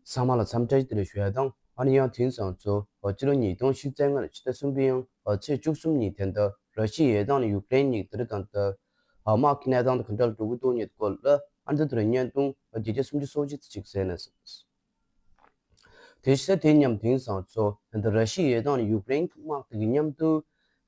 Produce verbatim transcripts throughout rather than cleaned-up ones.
ཚང་མ་ལ་འཚམས་འདྲི་བདེ་ལེགས་ཞུ་ཡ་དང་། ཨ་ནི་ཡང་དེང་སང་ཚོ་ཕྱི་ལོ་ཉིས་སྟོང་ཉི་ཤུ་རྩ་ལྔ་ནས་ཕྱི་ཟླ་གསུམ་པའི་ཡང་ཚེས་བཅུ་གསུམ་ཉིན་དེ་འདྲ་ར་ཤི་ཡའི་དང་ནི་ཡུཀ་རེན་གཉིས་དེ་རིང་དང་དེ་དམག་གི་གནས་སྟངས་དེ་ག་འདྲ་འགྲོ་གི་འདུག་ཉེ་སྐོར་ལ་ཨ་འདི་དེ་རིང་བརྙན་ཐུང་བརྒྱ་ཆ་སུམ་ཅུ་སོ་གཅིག་ཙམ་ཞིག་གསན་ན། དེ་བཞིན་དེ་མཉམ་དེང་སང་ཚོ་ད་ར་ཤི་ཡའི་དང་ཡུཀ་རེན་གྱི་དམག་དེ་གི་མཉམ་དུ་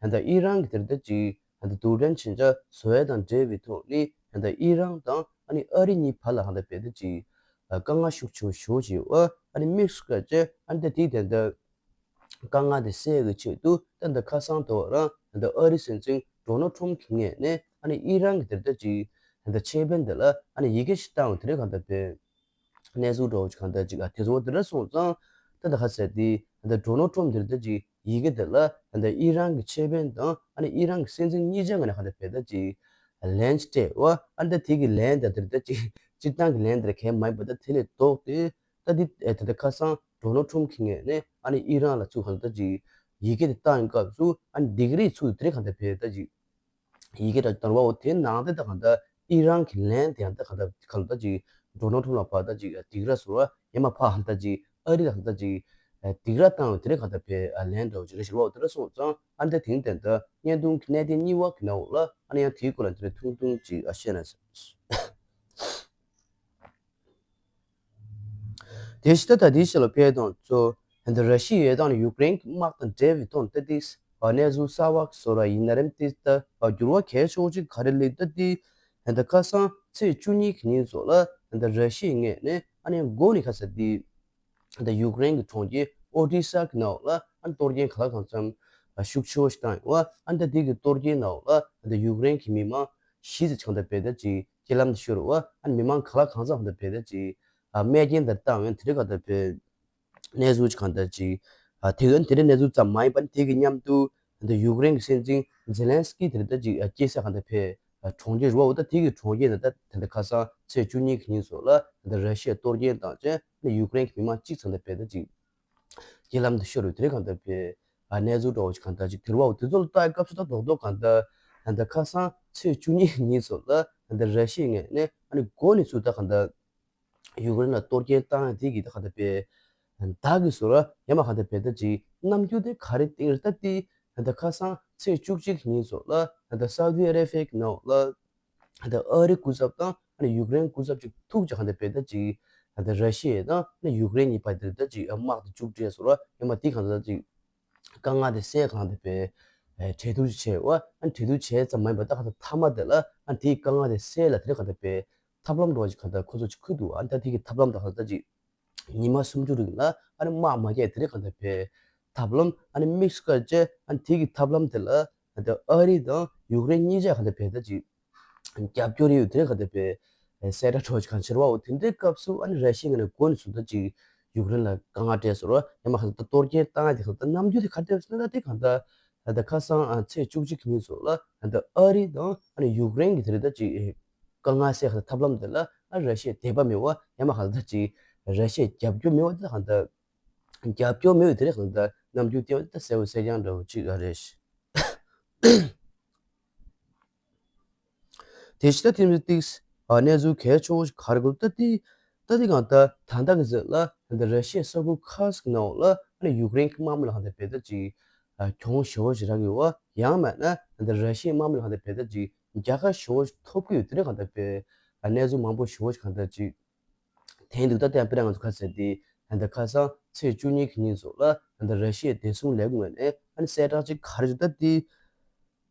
ད་ཨི་རན་གྱི་དེར་ད་ཅིག་ད་རྡུལ་ཕྲན་ཇི་འདྲ་བཟོ་ཡ་དང་འབྲེལ་བའི་ཐོག་ནས་ད་ཨི་རན་དང་ཨ་ནི་ཨ་རི་གཉིས་བར་ལ་ཧ་ད་བེད་ད་ཅིག་དཀའ་ངལ་ཤུགས་ཆེ་ཤོས་ཤིག་ཡོད་ཨ་ནི་དམིགས་སུ་བཀར་བྱས་ཨ་ནི་ད་དེའི་དེ་ད་དཀའ་ངལ་དེ་སེལ་གྱི་ཆེད་དུ་ད་ད་ཁ་སང་དེ་རང་ད་ཨ་རི་སྲིད་འཛིན་ཌོ་ནལ་ཊམ་གྱི་ངོས་ནས་ཨ་ནི་ཨི་རན་གྱི་དེར་ད་ཅིག་ད་ཆེད་དཔོན་དེ་ལ་ཨ་ནི་ཡི་གེ་ཞིག་བཏང་བ་དེ་རེད་གང་ལྟར་བས། གནས་ཚུལ་འདྲ་བོ་ཅིག་གང་ལྟར་ཅིག་ཨ་དེ་ཚོ་དེ་འདྲ་སོང་ཙང་ད་ད་ཁ་ཟེར་དེ་ད་ཌོ་ནལ་ཊམ་དེ་ད་ཅིག་ཡི་གེ་དེ་ལ་ད་ཨི་རན་གྱི་ཆེད་དཔོན་དང་ཨ་ནི་ཨི་རན་གྱི་སྲིད་འཛིན་གཉིས་ཆ་ངོས་ནས་གང་ལྟར་བས་ད་ཅིག་ལན་ཅིག་སྤྲད་བ་ཨ་ནི་ད་དེ་གི་ལན་ད་དེ་ད་ཅིག་སྤྱིར་བཏང་གི་ལན་དེ་གས་མ་ཡིན་པ་ད་དེ་ལས་ལྡོག་སྟེ་ད་དེ་ད་ད་ཁ་སང་ཌོ་ནལ་ཊམ་གྱི་ངོས་ནས་ཨ་ནི་ཨི་རན་ལ་ཚུར་གང་ལྟར་ཅིག་ཡི་གེ་དེ་བཏང་ཡོང་སྐབས་སུ་ཨ་ནི་འདི་ག་རེ་ཚུར་དེ་རེད་གང་ལྟར་བས་ད་ཅིག་ཡི་གེ་དང་དར་བའོ་དེ་ནང་དེ་དག་གང་ལྟར་ཨི་རན་གྱི་ལན་དེ་ཡང་དེ་གང་ལྟར་གང་ལྟར་ཅིག་ཌོ་ནལ་ཊམ་ལ་ཕར་ད་ཅིག་སྡིགས་ར་ཟེར་བ་ཡང་མ་ཕར་གང་ལྟར་ཅིག་ཨ་རི་ལ་གང་ལྟར་ཅིག་སྡིགས་ར་བཏང་བའི་དེ་རེད་གང་ལྟར་བས་ལན་འདྲ་བོ་ཅིག་རེད་ཟེར་བའོ་དེ་འདྲ་སོང་ཙང་ཨ་ནི་ད་དེང་དེ་ད་བརྙན་ཐུང་གི་གནད་དོན་གཉིས་པ་གི་ནང་ལ་ཨ་ནི་ཡང་དེའི་སྐོར་ལ་དེ་རེད་ཐུང་ཐུང་ཅིག་ཨ་བཤད་ན་ཟེར། དེ་ཕྱི་ད་ལྟ་དེའི་ཆེད་ལ་ཕེབས་དང་གཙོ་ད་ར་ཤི་ཡའི་དང་ཡུཀ་རེན་གྱི་དམག་དང་འབྲེལ་བའི་ཐོག་ཏ་ཏིས་གནས་ཚུལ་གསར་བ་བཟོ་ར་ཡིན་ན་རེམ་ཏིས་ད་འགྱུར་བ་གལ་ཆེ་བོ་ཅིག་ག་རེ་ལེགས་ཏ་ཏི་ད་ཁ་སང་ཚེས་བཅུ་གཉིས་ཀྱི་ཉིན་ཚོ་ལ་ད་ར་ཤི་ཡའི་ངོས་ནས་ཨ་ནི་འགོ་ནས་ཁ་ས་ཏི་ད་ཡུཀ་རེན་གྱི་གྲོང་ཁྱེར་ཨོ་ཏི་ས་གི་ནང་ལ་ཨ་ནི་གཏོར་སྐྱོན་ག་ལ་གང་འཚམ་ཤུགས་ཆེ་བོ་ཞིག་བཏང་ཡོད་བ། ཨ་ནི་ད་དེ་གི་གཏོར་སྐྱོན་ནང་ལ་ད་ཡུཀ་རེན་གྱི་མི་མང་ཤི་ཚེ་ཆང་ད་བེད་ད་ཅིག་རྐྱེན་ལམ་དུ་ཤོར་བ། ཨ་ནི་མི་མང་ག་ལ་གང་འཚམ་ད་བེད་ད་ཅིག་ཨ་རྨས་སྐྱོན་དེ་བཏང་བའི་དེ་རིང་གང་ལྟར་བས་གནས་ཚུལ་གཅིག་གང་ལྟར་ཅིག་ཨ་དེ་ག་དེ་རིང་གནས་ཚུལ་ཙམ་མ་ཡིན་པར་དེ་གི་མཉམ་དུ་འདི་ཡུཀ་རེན་གྱི་སྲིད་འཛིན་ཛེ་ལན་སི་ཀི་དེ་རིང་ད་ཅིག་ཨ་སྐྱེས་ས་གང་ལྟར་བས་གྲོང་ཁྱེར་རུ་བ་འོ་ད་དེ་གི་གྲོང་ཁྱེར་ནང་ད་དེ་འདྲ་ཁ་སང་ཚེས་བཅུ་གཉིས་ཀྱི་ཉིན་སོགས་ལ་ད་ར་ཤི་ཡ་གཏོར་སྐྱོན་བཏང་རྗེས་ནི་ཡུཀ་རེན་གྱི་མི་མང་གཅིག་ཙམ་ད་བས་ད་ཅིག་རྐྱེན་ལམ་དུ་ཤོར་བའི་དེ་རིང་གང་ལྟར་བས་གནས་ཚུལ་འདྲ་བོ་ཞིག་གང་ལྟར་ཅིག་དེ་རུ་བ་འོ་དེ་ཚོ་ལ་ལྟ་བའི་སྐབས་སུ་ད་རྡོག་རྡོག་གང་ལྟར་ད་ཁ་སང་ཚེས་བཅུ་གཉིས་ཉིན་སོགས་ལ་ད་ར་ཤི་ཡའི་ངོས་ནས་ཨ་ནི་འགོ་ནས་ཚུར་ད་གང་ལྟར། ཡུཀ་རེན་ལ་གཏོར་སྐྱོན་བཏང་ཡ་དེ་གི་ད་ག་ད་བས། བདག་གི་བཟོ་ར་ཡ་མ་ག་ད་བས་ད་ཅིག་རྣམ་འགྱུར་དེ་ག་རེ་སྟེང་རེ་ད་དེ་ད་ཁ་སང་ཚེས་བཅུ་གཅིག་ཉིན་སོགས་ལ་ད་སའུ་དི་ཨ་རེ་བྷི་ཡ་གི་ནང་ལ་ད་ཨ་རི་སྐུ་ཚབ་དང་ཨ་ནི་ཡུཀ་རེན་སྐུ་ཚབ་ཅིག་ཐུག་ཅིག་ག་ད་བས་ད་ཅིག་ད་ར་ཤི་ཡ་དང་ཨ་ནི་ཡུཀ་རེན་གཉིས་བར་དེ་ད་ཅིག་དམག་དེ་མཇུག་སྒྲིལ་བཟོ་ར་ཡ་མ་དེ་ག་ད་ད་ཅིག་དཀའ་ངལ་དེ་སེལ་གང་དེ་བས། གྲོས་བསྡུར་བྱས་བ། ཨ་གྲོས་བསྡུར་བྱས་ཙམ་མ་ཡིན་པར་ད་གང་ལྟར་མཐའ་མ་དེ་ལ་ཨ་དེའི་དཀའ་ངལ་དེ་སེལ་ལ་དེ་རེད་གང་དེ་བས། ཐབས་ལམ་འདྲ་བ་ཞིག་གང་ལྟར་ཁོ་ཚོ་ཅིག་ཁུར་འདུག་ཨ་ད་དེ་གི་ཐབས་ལམ་དང་གང་ལྟར་ཅིག་ཉི་མ་སུམ་ཅུ་རིང་ལ་ཨ་ནི་དམག་མ་རྒྱག་དེ་རེད་གང་དེ་བས། ཐབས་ལམ་ཨ་ནི་དམིགས་སུ་བཀར་བྱས་ཨ་དེ་གི་ཐབས་ལམ་དེ་ལ་ཨ་ད་ཨ་རི་དང་ཡུཀ་རེན་གཉིས་ཆ་གང་དེ་བས་ད་ཅིག་རྒྱབ་སྐྱོར་ཡོད་དེ་ག་དེ་བས་གསལ་བསྒྲགས་འཕྲོ་ཅིག་གང་ཕྱིར་བའོ་དེ་འདྲའི་སྐབས་སུ་ཨ་ནི་ར་ཤི་ཡ་ནས་འགོ་ནས་བཟུང་ད་ཅིག་ཡུཀ་རེན་ལ་དཀའ་ངལ་སྤྲད་སོང་ར་ཡང་མ་ག་ད་གཏོར་སྐྱོན་བཏང་ཡ་དེ་ག་ད་རྣམ་འགྱུར་དེ་ག་དེ་བས་ན་ད་དེ་གང་ད་ད་ཁ་སང་ཚེས་བཅུ་གཅིག་ཉིན་སོགས་ལ་ད་ཨ་རི་དང་ཨ་ནི་ཡུཀ་རེན་གྱི་དེ་རེད་ད་ཅིག་དཀའ་ངལ་སེལ་ག་ད་ཐབས་ལམ་དེ་ལ་ཨ་ར་ཤི་ཡ་དད་པ་མེད་བ་ཡང་མ་ག་ད་ཅིག་ར་ཤི་ཡ་རྒྱབ་སྐྱོར་མེད་བ་དེ་གང་ད་རྒྱབ་སྐྱོར་མེད་བ་དེ་རེད་གང་ད་རྣམ་འགྱུར་དེ་བ་དེ་ད་གསལ་བོ་གསལ་རྐྱང་འདྲ་བོ་ཅིག་ཨ་རེད། དེ་ཕྱི་ད་ཐེངས་ཏིགས་གནས་ཚུལ་གལ་ཆེ་བོ་ཞིག་ག་རེ་གོ་ད་ཏི་ད་ཏི་གང་ལྟར་ད་ལྟ་གི་ཟེར་ལ་ད་ར་ཤི་ཡའི་ས་ཁུལ་ཁ་ཤས་ཀྱི་ནང་ལ་ཨ་ནི་ཡུཀ་རེན་གྱི་དམག་མི་ལ་ཧ་ད་བེད་ད་ཅིག་གྱོང་ཞེ་བོ་ཞིག་རག་གི་ཡོད་ཡང་མེད་ན་ད་ར་ཤི་ཡའི་དམག་མི་ལ་ཧ་ད་བེད་ད་ཅིག་རྒྱལ་ཁ་ཞེ་བོ་ཞིག་ཐོབ་ཀྱི་ཡོད་དེ་རེད་གང་ལྟར་བེད་གནས་ཚུལ་མང་པོ་ཞེ་བོ་ཞིག་གང་ལྟར་ཅིག་དེ་འདུག་ད་ལྟ་ཡང་དཔེར་ན་ང་ཚོ་ག་ཟེར་ཏེ་ད་ལྟ་ཁ་སང་ཚེས་བཅུ་གཉིས་ཀྱི་ཉིན་སོགས་ལ་ད་ལྟ་ར་ཤི་ཡའི་བདེ་སྲུང་ལས་ཁུངས་ནས་ཨ་ནི་གསལ་བསྒྲགས་ཅིག་ག་རེ་བྱུང་ད་དེ་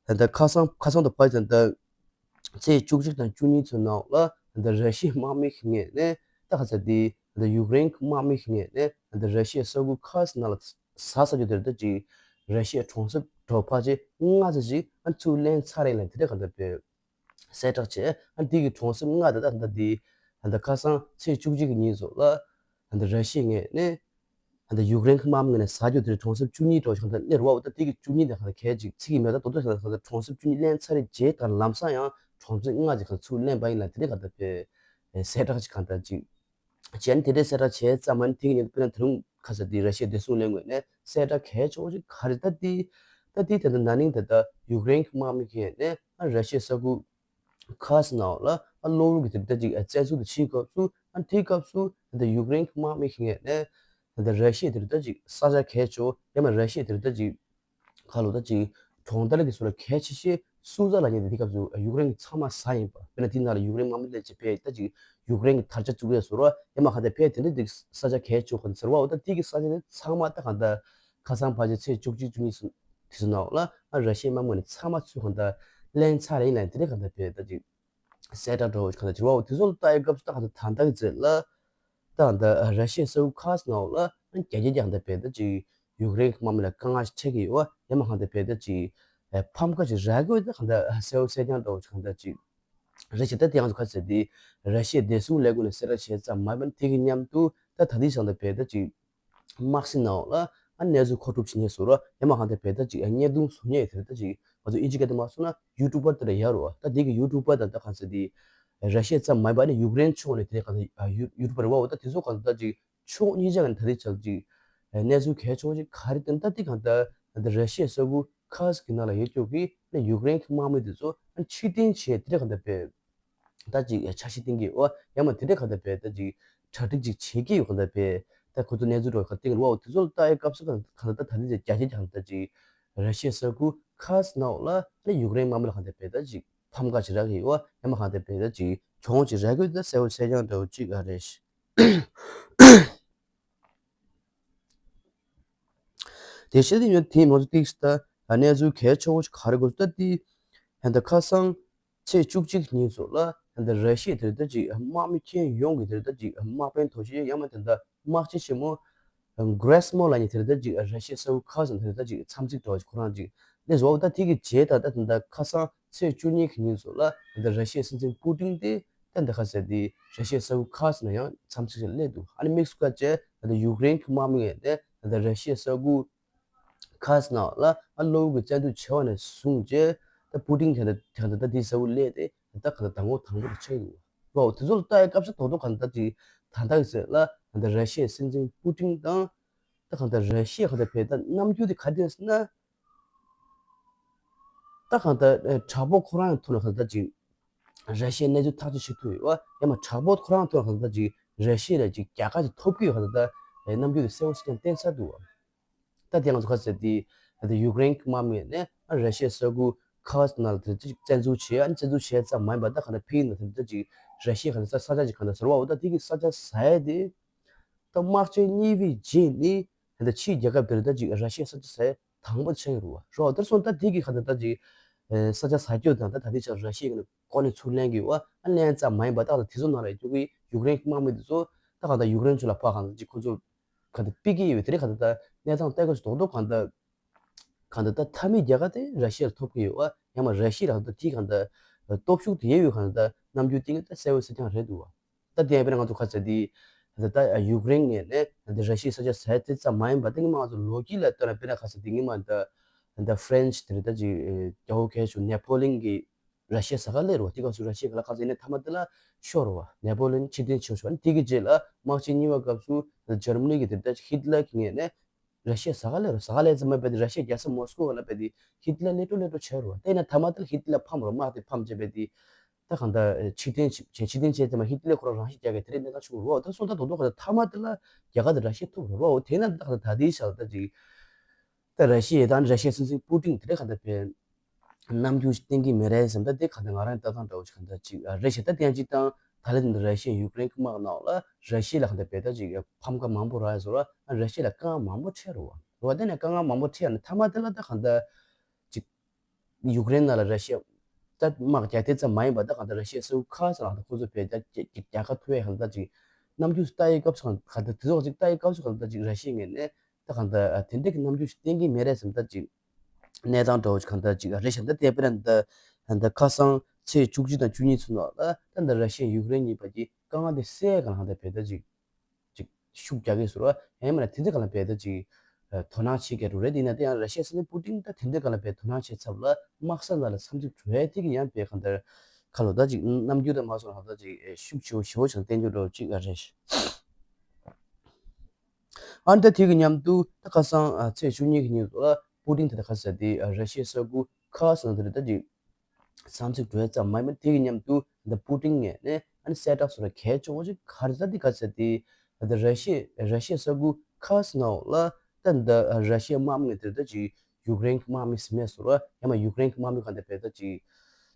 ད་ལྟ་ཁ་སང་ཁ་སང་དང་ཕར་ད་ལྟ་ཚེས་བཅུ་གཅིག་དང་བཅུ་གཉིས་ཚོའི་ནང་ལ་ད་ལྟ་ར་ཤི་ཡའི་དམག་མི་ཞིག་ངོས་ནས་ད་ག་ཟེར་ཏེ་ད་ལྟ་ཡུཀ་རེན་གྱི་དམག་མི་ཞིག་ངོས་ནས་ད་ལྟ་ར་ཤི་ཡའི་ས་ཁུལ་ཁ་ཤས་ནང་ལ་ཟ་ཟ་རྒྱུ་དེར་ད་ཅིག་ར་ཤི་ཡའི་གྲོང་གསེབ་གྲོ་ཕ་ཆེ་ལྔ་ཙམ་ཞིག་ཨ་ནི་ཚུར་ལེན་ཚར་རེད་ལ་དེ་འདྲ་ག་ད་བོད། གསལ་བསྒྲགས་བྱས། ཨ་འདི་གི་གྲོང་གསེབ་ལྔ་དེ་དག་ད་འདི་ད་ལྟ་ཁ་སང་ཚེས་བཅུ་གཅིག་གི་ཉིན་སོགས་ལ་ད་ལྟ་ར་ཤི་ཡའི་ངོས་ནས་ད་ལྟ་ཡུཀ་རེན་གྱི་དམག་མི་ངོས་ནས་ཟ་རྒྱུ་དེ་གྲོང་གསེབ་བཅུ་གཉིས་འགྲོ་ཞིང་ད་སླེབས་རོགས་ད་འདི་གི་བཅུ་གཉིས་དེ་ག་ད་གལ་ཅིག་ཚིག་གི་མེད་ད་དོ་དོ་ཞིག་ད་ད་གྲོང་གསེབ་བཅུ་གཉིས་ལེན་ཚར་རེད་རྗེས་ད་ལམ་སང་ཡང་གྲོང་གསེབ་ལྔ་ཅིག་ག་ཚུར་ལེན་པ་ཡིན་ལ་དེ་འདྲ་ག་ད་བོད་གསལ་བསྒྲགས་ཅིག་ག་ད་ཅིག་བྱས་ནས་དེ་འདྲའི་གསལ་བསྒྲགས་བྱས་ཙམ་མ་ནི་དེ་གི་ཉིན་དཔེར་ན་དེ་རིང་ཁ་ས་དེ་ར་ཤི་ཡའི་བདེ་སྲུང་ལས་ཁུངས་ནས་གསལ་བསྒྲགས་གལ་ཆེ་བོ་ཞིག་ག་རེ་ད་དེ་ད་དེ་དེ་འདྲ་ན་ནིང་ད་ད་ཡུཀ་རེན་གྱི་དམག་མི་གིས་ནས་ཨ་ར་ཤི་ཡའི་ས་ཁུལ་ཁ་སི་ནང་ལ་ཨ་གློ་བུར་གྱི་དེ་ད་ཅིག་ཨ་བཙན་འཛུལ་དུ་ཕྱིན་སྐབས་སུ་ ཨ་དེའི་སྐབས་སུ་ད་ཡུཀ་རེན་གྱི་དམག་མི་ཞིག་ངས་ནས་ད་ར་ཤི་ཡ་དེར་ད་ཅིག་ས་ཆ་གལ་ཆེ་བོ་ཡང་མ་ར་ཤི་ཡ་དེར་ད་ཅིག་ཁ་ལོ་ད་ཅིག་གྲོང་རྡལ་གྱི་སོ་ལ་གལ་ཆེ་ཤོས་སུ་ཛ་ལབ་མཁན་དེ་དེའི་སྐབས་སུ་ཡུཀ་རེན་གྱི་ཚང་མ་ཟ་ཡིན་པ། དཔེར་ན་དེའི་ནང་ལ་ཡུཀ་རེན་དམག་མི་སླེབས་བྱས་ཕེ་ད་ཅིག་ཡུཀ་རེན་གྱི་དར་ཆ་བཙུགས་ཡས་སོ་ར་ཡང་མ་གང་ལྟར་ཕེ་དེ་འདྲ་ཅིག་ས་ཆ་གལ་ཆེ་བོ་ག་ཟེར་བ་འོ་ད་དེ་གི་ས་ཆ་དེ་ཚང་མ་ད་གང་ལྟར་ཁ་སང་ཕལ་ཆེར་ཚེས་བཅུ་གཅིག་བཅུ་གཉིས་སུ་དེ་ཚོ་ནང་ལ་ཨ་ར་ཤི་ཡའི་དམག་མི་ནས་ཚང་མ་ཚུར་གང་ལྟར་ལེན་ཚར་ཡིན་ལ་དེ་རེད། གང་ལྟར་བས་ད་ཅིག་གསལ་བསྒྲགས་འདྲ་བོ་ཞིག་གང་ལྟར་བྱེད་པ་འོ་དེ་ཚོ་ལ་ལྟ་ཡི་སྐབས་སུ་ད་གང་ལྟར་ད་ལྟ་གི་ཚེ་ལ་ད་གང་ལྟར་ར་ཤི་ཡའི་ས་ཁུལ་ཁག་ནང་ལ་རྒྱ་སྐྱེད་ཀྱང་ད་བས་ད་ཅིག་ཡུཀ་རེན་གྱི་དམག་མི་ལ་དཀའ་ངལ་ཞིག་འཕྲད་ཀྱི་ཡོད་པ་ཡང་མ་གང་ལྟར་བས་ད་ཅིག་ཕམ་ཁ་ཞིག་རག་གི་ཡོད། ད་གང་ལྟར་གསལ་བོ་གསལ་རྐྱང་འདྲ་བོ་ཞིག་གང་ལྟར་ཅིག་རེད་ཤག་ད་དེ་ཡང་ཁ་ཚེ་འདི་ར་ཤི་ཡའི་བདེ་སྲུང་ལས་ཁུངས་ནས་གསལ་བསྒྲགས་བྱས་ཙམ་མ་ཡིན་པར་དེ་གི་མཉམ་དུ་ད་ད་ལྟའི་ཆར་ད་བས་ད་ཅིག་དམག་སྲིད་ནང་ལ་ཨ་གནས་ཚུལ་མཁོ་སྒྲུབ་བྱེད་མཁན་སུ་རོ་ཡང་མ་གང་ལྟར་བས་ད་ཅིག་བརྙན་ཐུང་བཟོ་མཁན་དེ་ད་ཅིག་ང་ཚོ་ཨིན་ཇི་སྐད་དུ་མ་སོང་ན་ཡུ་ཊུབ་པར་དེ་འདྲ་ཡོད་རེད་པ། ད་དེ་གི་ཡུ་ཊུབ་པར་དང་ད་གང་ཚེ་འདི་ར་ཤི་ཡ་ཙམ་མ་ཡིན་པ་ཨ་ནི་ཡུཀ་རེན་ཕྱོགས་ནས་དེ་གང་ཚེ་ཡུ་ཊུབ་པར་རེད་པ། འོ་ད་དེ་ཚོ་གང་ཚེ་ད་ཅིག་ཕྱོགས་གཉིས་ཆ་གི་ད་ལྟའི་ཆར་ཅིག་གནས་ཚུལ་གལ་ཆེ་བོ་ཅིག་ག་རེ་བཏོན་ད་དེ་གང་ལྟར་ད་ར་ཤི་ཡའི་ས་ཁུལ་ཁག་ཅིག་གི་ནང་ལ་ཡོད་ཀྱོག་གི་ཡུཀ་རེན་གྱི་དམག་མི་དེ་ཚོ་ཕྱིར་འཐེན་བྱས་དེ་འདྲ་གང་ལྟར་བས་ད་ཅིག་འཆར་གཞི་བཏིང་གི་ཡོད་ཡང་མ་དེ་འདྲ་གང་ལྟར་བས་ད་ཅིག་གྲ་སྒྲིག་ཅིག་བྱེད་ཀྱི་ཡོད་གང་ལྟར་བས་ད་ཁོ་ཚོ་གནས་ཚུལ་འདྲ་བོ་ག་བཏིང་གི་རེད་པ། འོ་དེ་ཚོ་ལ་ལྟ་ཡི་སྐབས་སུ་གང་ལྟར་ད་ལྟའི་ཆར་རྒྱ་སྐྱེད་ཀྱང་ད་ཅིག་ར་ཤི་ཡའི་ས་ཁུལ་ཁག་ནང་ལ་ཡུཀ་རེན་དམག་མི་ལ་གང་ལྟར་བས་ད་ཅིག་ཕམ་ཁ་ཅིག་རག་གི་ཡོད་ཡང་མ་གང་ལྟར་བས་ད་ཅིག་གྱོང་ཅིག་རག་གི་ཡོད། ད་གསལ་བོ་གསལ་རྐྱང་འདྲ་བོ་ཅིག་ཨ་རེད། དེ་བཤད་དེ་ཡོད་དེ་མང་ཚོ་ཏིག་ད་གནས་ཚུལ་གལ་ཆེ་བོ་ཞིག་ག་རེ་དགོས་ད་དེ་ཧན་ད་ཁ་སང་ཚེས་བཅུ་གཅིག་ཉིན་ཚོ་ལ་ཧན་ད་ར་ཤི་ཡ་དེར་ད་ཅིག་དམག་མི་ཁྱོན་ཡོངས་ཀྱི་དེར་ད་ཅིག་དམག་དཔོན་དོ་ཤི་ཡང་མ་དེ་ད་དམག་སྤྱི་ཆེན་མོ་གྷ་རེ་སི་མོ་ལ་ཉིན་དེར་ད་ཅིག་ར་ཤི་ཡ་ས་ཁུལ་ཁག་ཙམ་དེར་ད་ཅིག་འཚམས་གཟིགས་འགྲོ་བ་ཅིག་ཁོ་རང་ཅིག་སླེབས་སོང་། ད་དེ་གི་རྗེས་ད་ད་ད་ཁ་སང་ཚེས་བཅུ་གཉིས་ཀྱི་ཉིན་ཚོ་ལ་ད་ར་ཤི་ཡའི་སྲིད་འཛིན་པུ་ཏིན་དེ་ད་ད་ཁ་སང་དེ་ར་ཤི་ཡའི་ས་ཁུལ་ཁག་ཙམ་ལ་ཡང་འཚམས་གཟིགས་ལ་སླེབས་འདུག་ཨ་ནི་དམིགས་སུ་བཀར་བྱས་ད་ད་ཡུཀ་རེན་གྱི་དམག་མི་ངས་ནས་ད་ད་ར་ཤི་ཡའི་ས་ཁུལ་ཁག་ནང་ལ་ཨ་གློ་བུར་གྱི་བཙན་འཛུལ་བྱས་པ་ནས་བཟུང་རྗེས་ད་པུ་ཏིན་དེ་ད་དེ་ད་ད་དེའི་ས་ཁུལ་སླེབས་ཏེ་ད་ད་ག་ད་དང་པོ་དང་པོ་དེ་ཆགས་འདུག་བ། དེ་ཚོ་ལ་ལྟ་ཡ་སྐབས་སུ་དོ་དོ་ག་ད་ཅིག་ད་ད་གི་ཟེར་ལ་ད་ད་ར་ཤི་ཡའི་སྲིད་འཛིན་པུ་ཏིན་དང་ད་ག་ད་ར་ཤི་ཡ་ག་ད་བས་ད་རྣམ་འགྱུར་དེ་ག་དེ་ཟེར་ན། ད་གང་ལྟར་དྲག་པོ་ཁོ་རང་ཡང་ཐོག་ནས་གང་ལྟར་ཅིག་ར་ཤི་ཡའི་གནས་ཚུལ་ཐག་གཅོད་བྱེད་ཐུབ་ཡོད་པ་ཡང་མ་དྲག་པོ་ཁོ་རང་ཐོག་ནས་གང་ལྟར་ཅིག་ར་ཤི་ཡ་ལ་ཅིག་རྒྱལ་ཁ་ཅིག་ཐོབ་ཀྱི་ཡོད་གང་ལྟར་རྣམ་འགྱུར་དེ་གསལ་བོ་ཞིག་ཀྱང་བསྟན་ཚར་འདུག་བ། ད་དེ་ང་ཚོ་ཁ་ཟེར་དེ་ད་ཡུཀ་རེན་གྱི་དམག་མི་ནས་ར་ཤི་ཡའི་ས་ཁུལ་ཁག་ནང་ལ་དེ་ཅིག་བཙན་འཛུལ་བྱས་ཨ་ནི་བཙན་འཛུལ་བྱས་ཙམ་མ་ཡིན་པ་ད་གང་ལྟར་ཕ་གི་ནང་དེ་ད་ཅིག་ར་ཤི་ཡ་གང་ལྟར་ས་ཆ་ཅིག་གང་ལྟར་ཟེར་བ་འོ་ད་དེ་གི་ས་ཆ་ཟ་ཡ་དེ། ད་དམག་ཆེན་གཉིས་པའི་རྗེས་ནི་ད་ཕྱིའི་རྒྱལ་ཁབ་དེར་ད་ཅིག་ར་ཤི་ཡའི་ས་ཆ་ཟ་ཡ་དང་པོ་ཆགས་ཀྱི་རེད་བ། རོ་དེར་སོང་ད་དེ་གི་ཁ་ད་ད་ཅིག་ས་ཆ་ཟ་རྒྱུ་དང་ད་ད་དེ་ཆ་ར་ཤི་ཡའི་ནས་ཀོ་ནས་ཚུར་ལེན་གྱི་བ་ཨ་ལེན་ཙམ་མ་ཡིན་པ་ད་ད་དེ་ཚོ་ནང་ལ་ཡོད་ཀྱི་ཡུཀ་རེན་གྱི་དམག་མི་དེ་ཚོ་ད་ག་ད་ཡུཀ་རེན་ཚོ་ལ་ཕར་གང་ད་ཅིག་ཁོ་ཚོ་ག་ད་ཕུད་ཀྱི་ཡོད་དེ་རེད། ག་ད་ད་གནས་སྟངས་ལྟ་ག་ཞིག་རྡོག་རྡོག་ག་ད་ག་ད་ད་མཐའ་མའི་རྒྱལ་ཁ་དེ་ར་ཤི་ཡ་ལ་ཐོབ་ཀྱི་ཡོད་བ་ཡང་མ་ར་ཤི་ཡ་ལ་ག་ད་དེ་ག་ད་སྟོབས་ཤུགས་དེ་ཡོད་ཡོད་ག་ད་རྣམ་འགྱུར་བསྟན་གྱི་ད་གསལ་བོ་གསལ་རྐྱང་རེད་འདུག་བ། ད་དེ་ཡང་དཔེར་ན་ང་ཚོ་ཁ་ཚ་དེ་ད་ད་ཡུཀ་རེན་ངོས་ནས་ད་ར་ཤི་ཡའི་ས་ཆ་ཟ་ཡ་དེ་ཙམ་མ་ཡིན་པ་དེ་ངས་མ་ང་ཚོ་ལོ་རྒྱུས་ལ་ལྟོས་ན་དཔེར་ན་ཁ་ཚ་དེ་ངས་མ་ད་ད་ཧྥ་རན་ཆི་དེ་རེད་ད་ཅིག་རྒྱལ་པོ་གལ་ཆེ་ནེ་པོ་ལིན་གྱིས་ར་ཤི་ཡ་ཟ་ག་སླེབས་རེད་བ། དེ་སྐབས་སུ་ར་ཤི་ཡ་ག་ལ་ཁ་ཚ་ཡིན་ན་མཐའ་མ་དེ་ལ་ཤོར་རེད་བ། ནེ་པོ་ལིན་ཕྱིར་འཐེན་བྱས་བྱུང་བ་ནི་དེ་གི་རྗེས་ལ་དམག་ཆེན་གཉིས་པའི་སྐབས་སུ་ད་འཇར་མ་ནི་གི་དེ་ད་ཅིག་ཧི་ཏི་ལར་གྱི་ངོས་ནས་ར་ཤི་ཡ་ཟ་ག་སླེབས་རེད། ཟ་ག་སླེབས་ཙམ་མ་རྦད་དེ་ར་ཤི་ཡ་རྒྱལ་ས་མོ་སི་ཀོ་ལ་རྦད་དེ་ཧི་ཏི་ལར་གློད་གྲོལ་གློད་གྲོལ་བྱས་རེད་བ། དེ་ཡིན་ན་མཐའ་མ་དེ་ལ་ཧི་ཏི་ལར་ཕམ་རེད་བ། དམག་དེ་ཕམ་བྱས་རྦད་དེ་ད་གང་ལྟར་ཕྱིར་འཐེན་བྱས་ཕྱིར་འཐེན་བྱས་ཙམ་མ་ཧི་ཏི་ལར་ཁོ་རང་རང་ཤི་རྒྱག་གི་དེ་རེད་གནས་སྟངས་བྱུང་རེད་བ། ད་སོང་ད་དོ་དོ་ག་ད་མཐའ་མ་དེ་ལ་རྒྱལ་ཁ་དེ་ར་ཤི་ཡ་ཐོབ་རེད་བ། དེ་ན་ད་ག་ད་ད་དེའི་ཆ་ལ་ད་ཅིག་ད་ར་ཤི་ཡ་དང་ར་ཤི་ཡའི་སྲིད་འཛིན་པུ་ཏིན་དེ་འདྲ་ག་འདྲ་བས་རྣམ་འགྱུར་ཞིག་བསྟན་གྱི་མེད་རེད་བསམ། ད་དེ་ག་འདྲ་ང་རང་ལྟ་སྟངས་འདྲ་བོ་ཞིག་ག་འདྲ་ཅིག་རེད་ཤག་ད་དེ་ཡང་ཅིག་དང་ད་ལན་དེ་འདྲ་ར་ཤི་ཡ་ཡུཀ་རེན་གྱི་དམག་ནང་ལ་ར་ཤི་ཡ་ལ་ག་འདྲ་བས་ད་ཅིག་ཕམ་ཁ་མང་པོ་རག་ཡ་བཟོ་ར་ར་ཤི་ཡ་ལ་དཀའ་ངལ་མང་པོ་འཕྲད་རེད་བ། རེད་བ། དེ་ནས་དཀའ་ངལ་མང་པོ་འཕྲད་ཡ་ནས་མཐའ་མ་དེ་ལ་ད་ག་འདྲ་ཅིག་ཡུཀ་རེན་ནང་ལ་ར་ཤི་ཡ་ད་དམག་རྒྱག་དེ་ཙམ་མ་ཡིན་པ་ད་ག་འདྲ་ར་ཤི་ཡ་ས་ཁུལ་ཁག་ཙམ་ལ་ད་ཁོ་ཚོ་བས་རྒྱ་རྒྱལ་ཁ་ཐོབ་ཡ་ག་འདྲ་ཅིག་རྣམ་འགྱུར་ལྟ་ཡའི་སྐབས་སུ་ག་འདྲ་དེ་ཚོ་ཅིག་ལྟ་ཡའི་སྐབས་སུ་ག་འདྲ་ཅིག་ར་ཤི་ཡའི་ངོས་ནས། ད་གང་ལྟར་དེ་འདྲ་གི་རྣམ་འགྱུར་ཞིག་བསྟན་གྱི་མེད་རེད་བསམ། ད་ཅིག་གནས་སྟངས་འདྲ་བོ་ཞིག་གང་ལྟར་ཅིག་རེད་ཤག་ད་དེ་དཔེར་ན་ད་ད་ཁ་སང་ཚེས་བཅུ་གཅིག་དང་བཅུ་གཉིས་ཚོ་ནང་ལ་ད་ད་ར་ཤི་ཡ་ཡུཀ་རེན་གཉིས་བར་གྱི་དཀའ་ངལ་དེ་སེལ་གང་ལ་གང་ལྟར་བས་ད་ཅིག་ཅིག་ཤུགས་རྒྱག་གི་ཟེར་བ་ཡང་མིན་ན་དེ་འདྲ་གང་ལ་བས་ད་ཅིག་དོ་སྣང་བྱེད་མཁན་རུ་རེད། དེ་ཡིན་ན་དེ་ཡང་ར་ཤི་ཡའི་སྲིད་འཛིན་པུ་ཏིན་ད་དེ་འདྲ་གང་ལ་བས་དོ་སྣང་བྱེད་ཚབ་ལ་དམག་ས་ནང་ལ་འཚམས་གཟིགས་འགྲོ་ཡ་དེ་གི་ཡང་བས་གང་ལྟར་ཁ་ལོ་ད་ཅིག་རྣམ་འགྱུར་དང་མ་སོང་ལ་གང་ལྟར་ཅིག་ཤུགས་ཆེ་བོ་ཞེ་བོ་ཞིག་བསྟན་རྒྱུ་འདྲ་བོ་ཅིག་རེད། ཨ་ནི་ད་དེ་གི་མཉམ་དུ་ད་ཁ་སང་ཨ་ཚེས་བཅུ་གཉིས་ཀྱི་ཉིན་ལ་པུ་ཏིན་དེ་ད་ཁ་ས་དེ་ཨ་ར་ཤི་ཡའི་ས་ཁུལ་ཁག་སོང་དེ་རེད་ད་ཅིག་འཚམས་གཟིགས་འགྲོ་ཡ་ཙམ་མ་ཡིན་པར་དེ་གི་མཉམ་དུ་ད་པུ་ཏིན་ངོས་ནས་ ཨ་ནི་གསལ་བསྒྲགས་སོགས་ལ་གལ་ཆེ་བོ་ཅིག་ག་རེ་ད་འདི་ག་ཟེར་ཏེ། ད་ལྟ་ར་ཤི་ར་ཤི་ཡའི་ས་ཁུལ་ཁ་ཤས་ནང་ལ་ད་ད་ར་ཤི་ཡའི་དམག་མི་དེ་ད་ཅིག་ཡུཀ་རེན་གྱི་དམག་མི་ཟིན་མེད་སོགས་ལ་ཡང་མ་ཡུཀ་རེན་གྱི་དམག་མི་གང་དེ་བས་ད་ཅིག་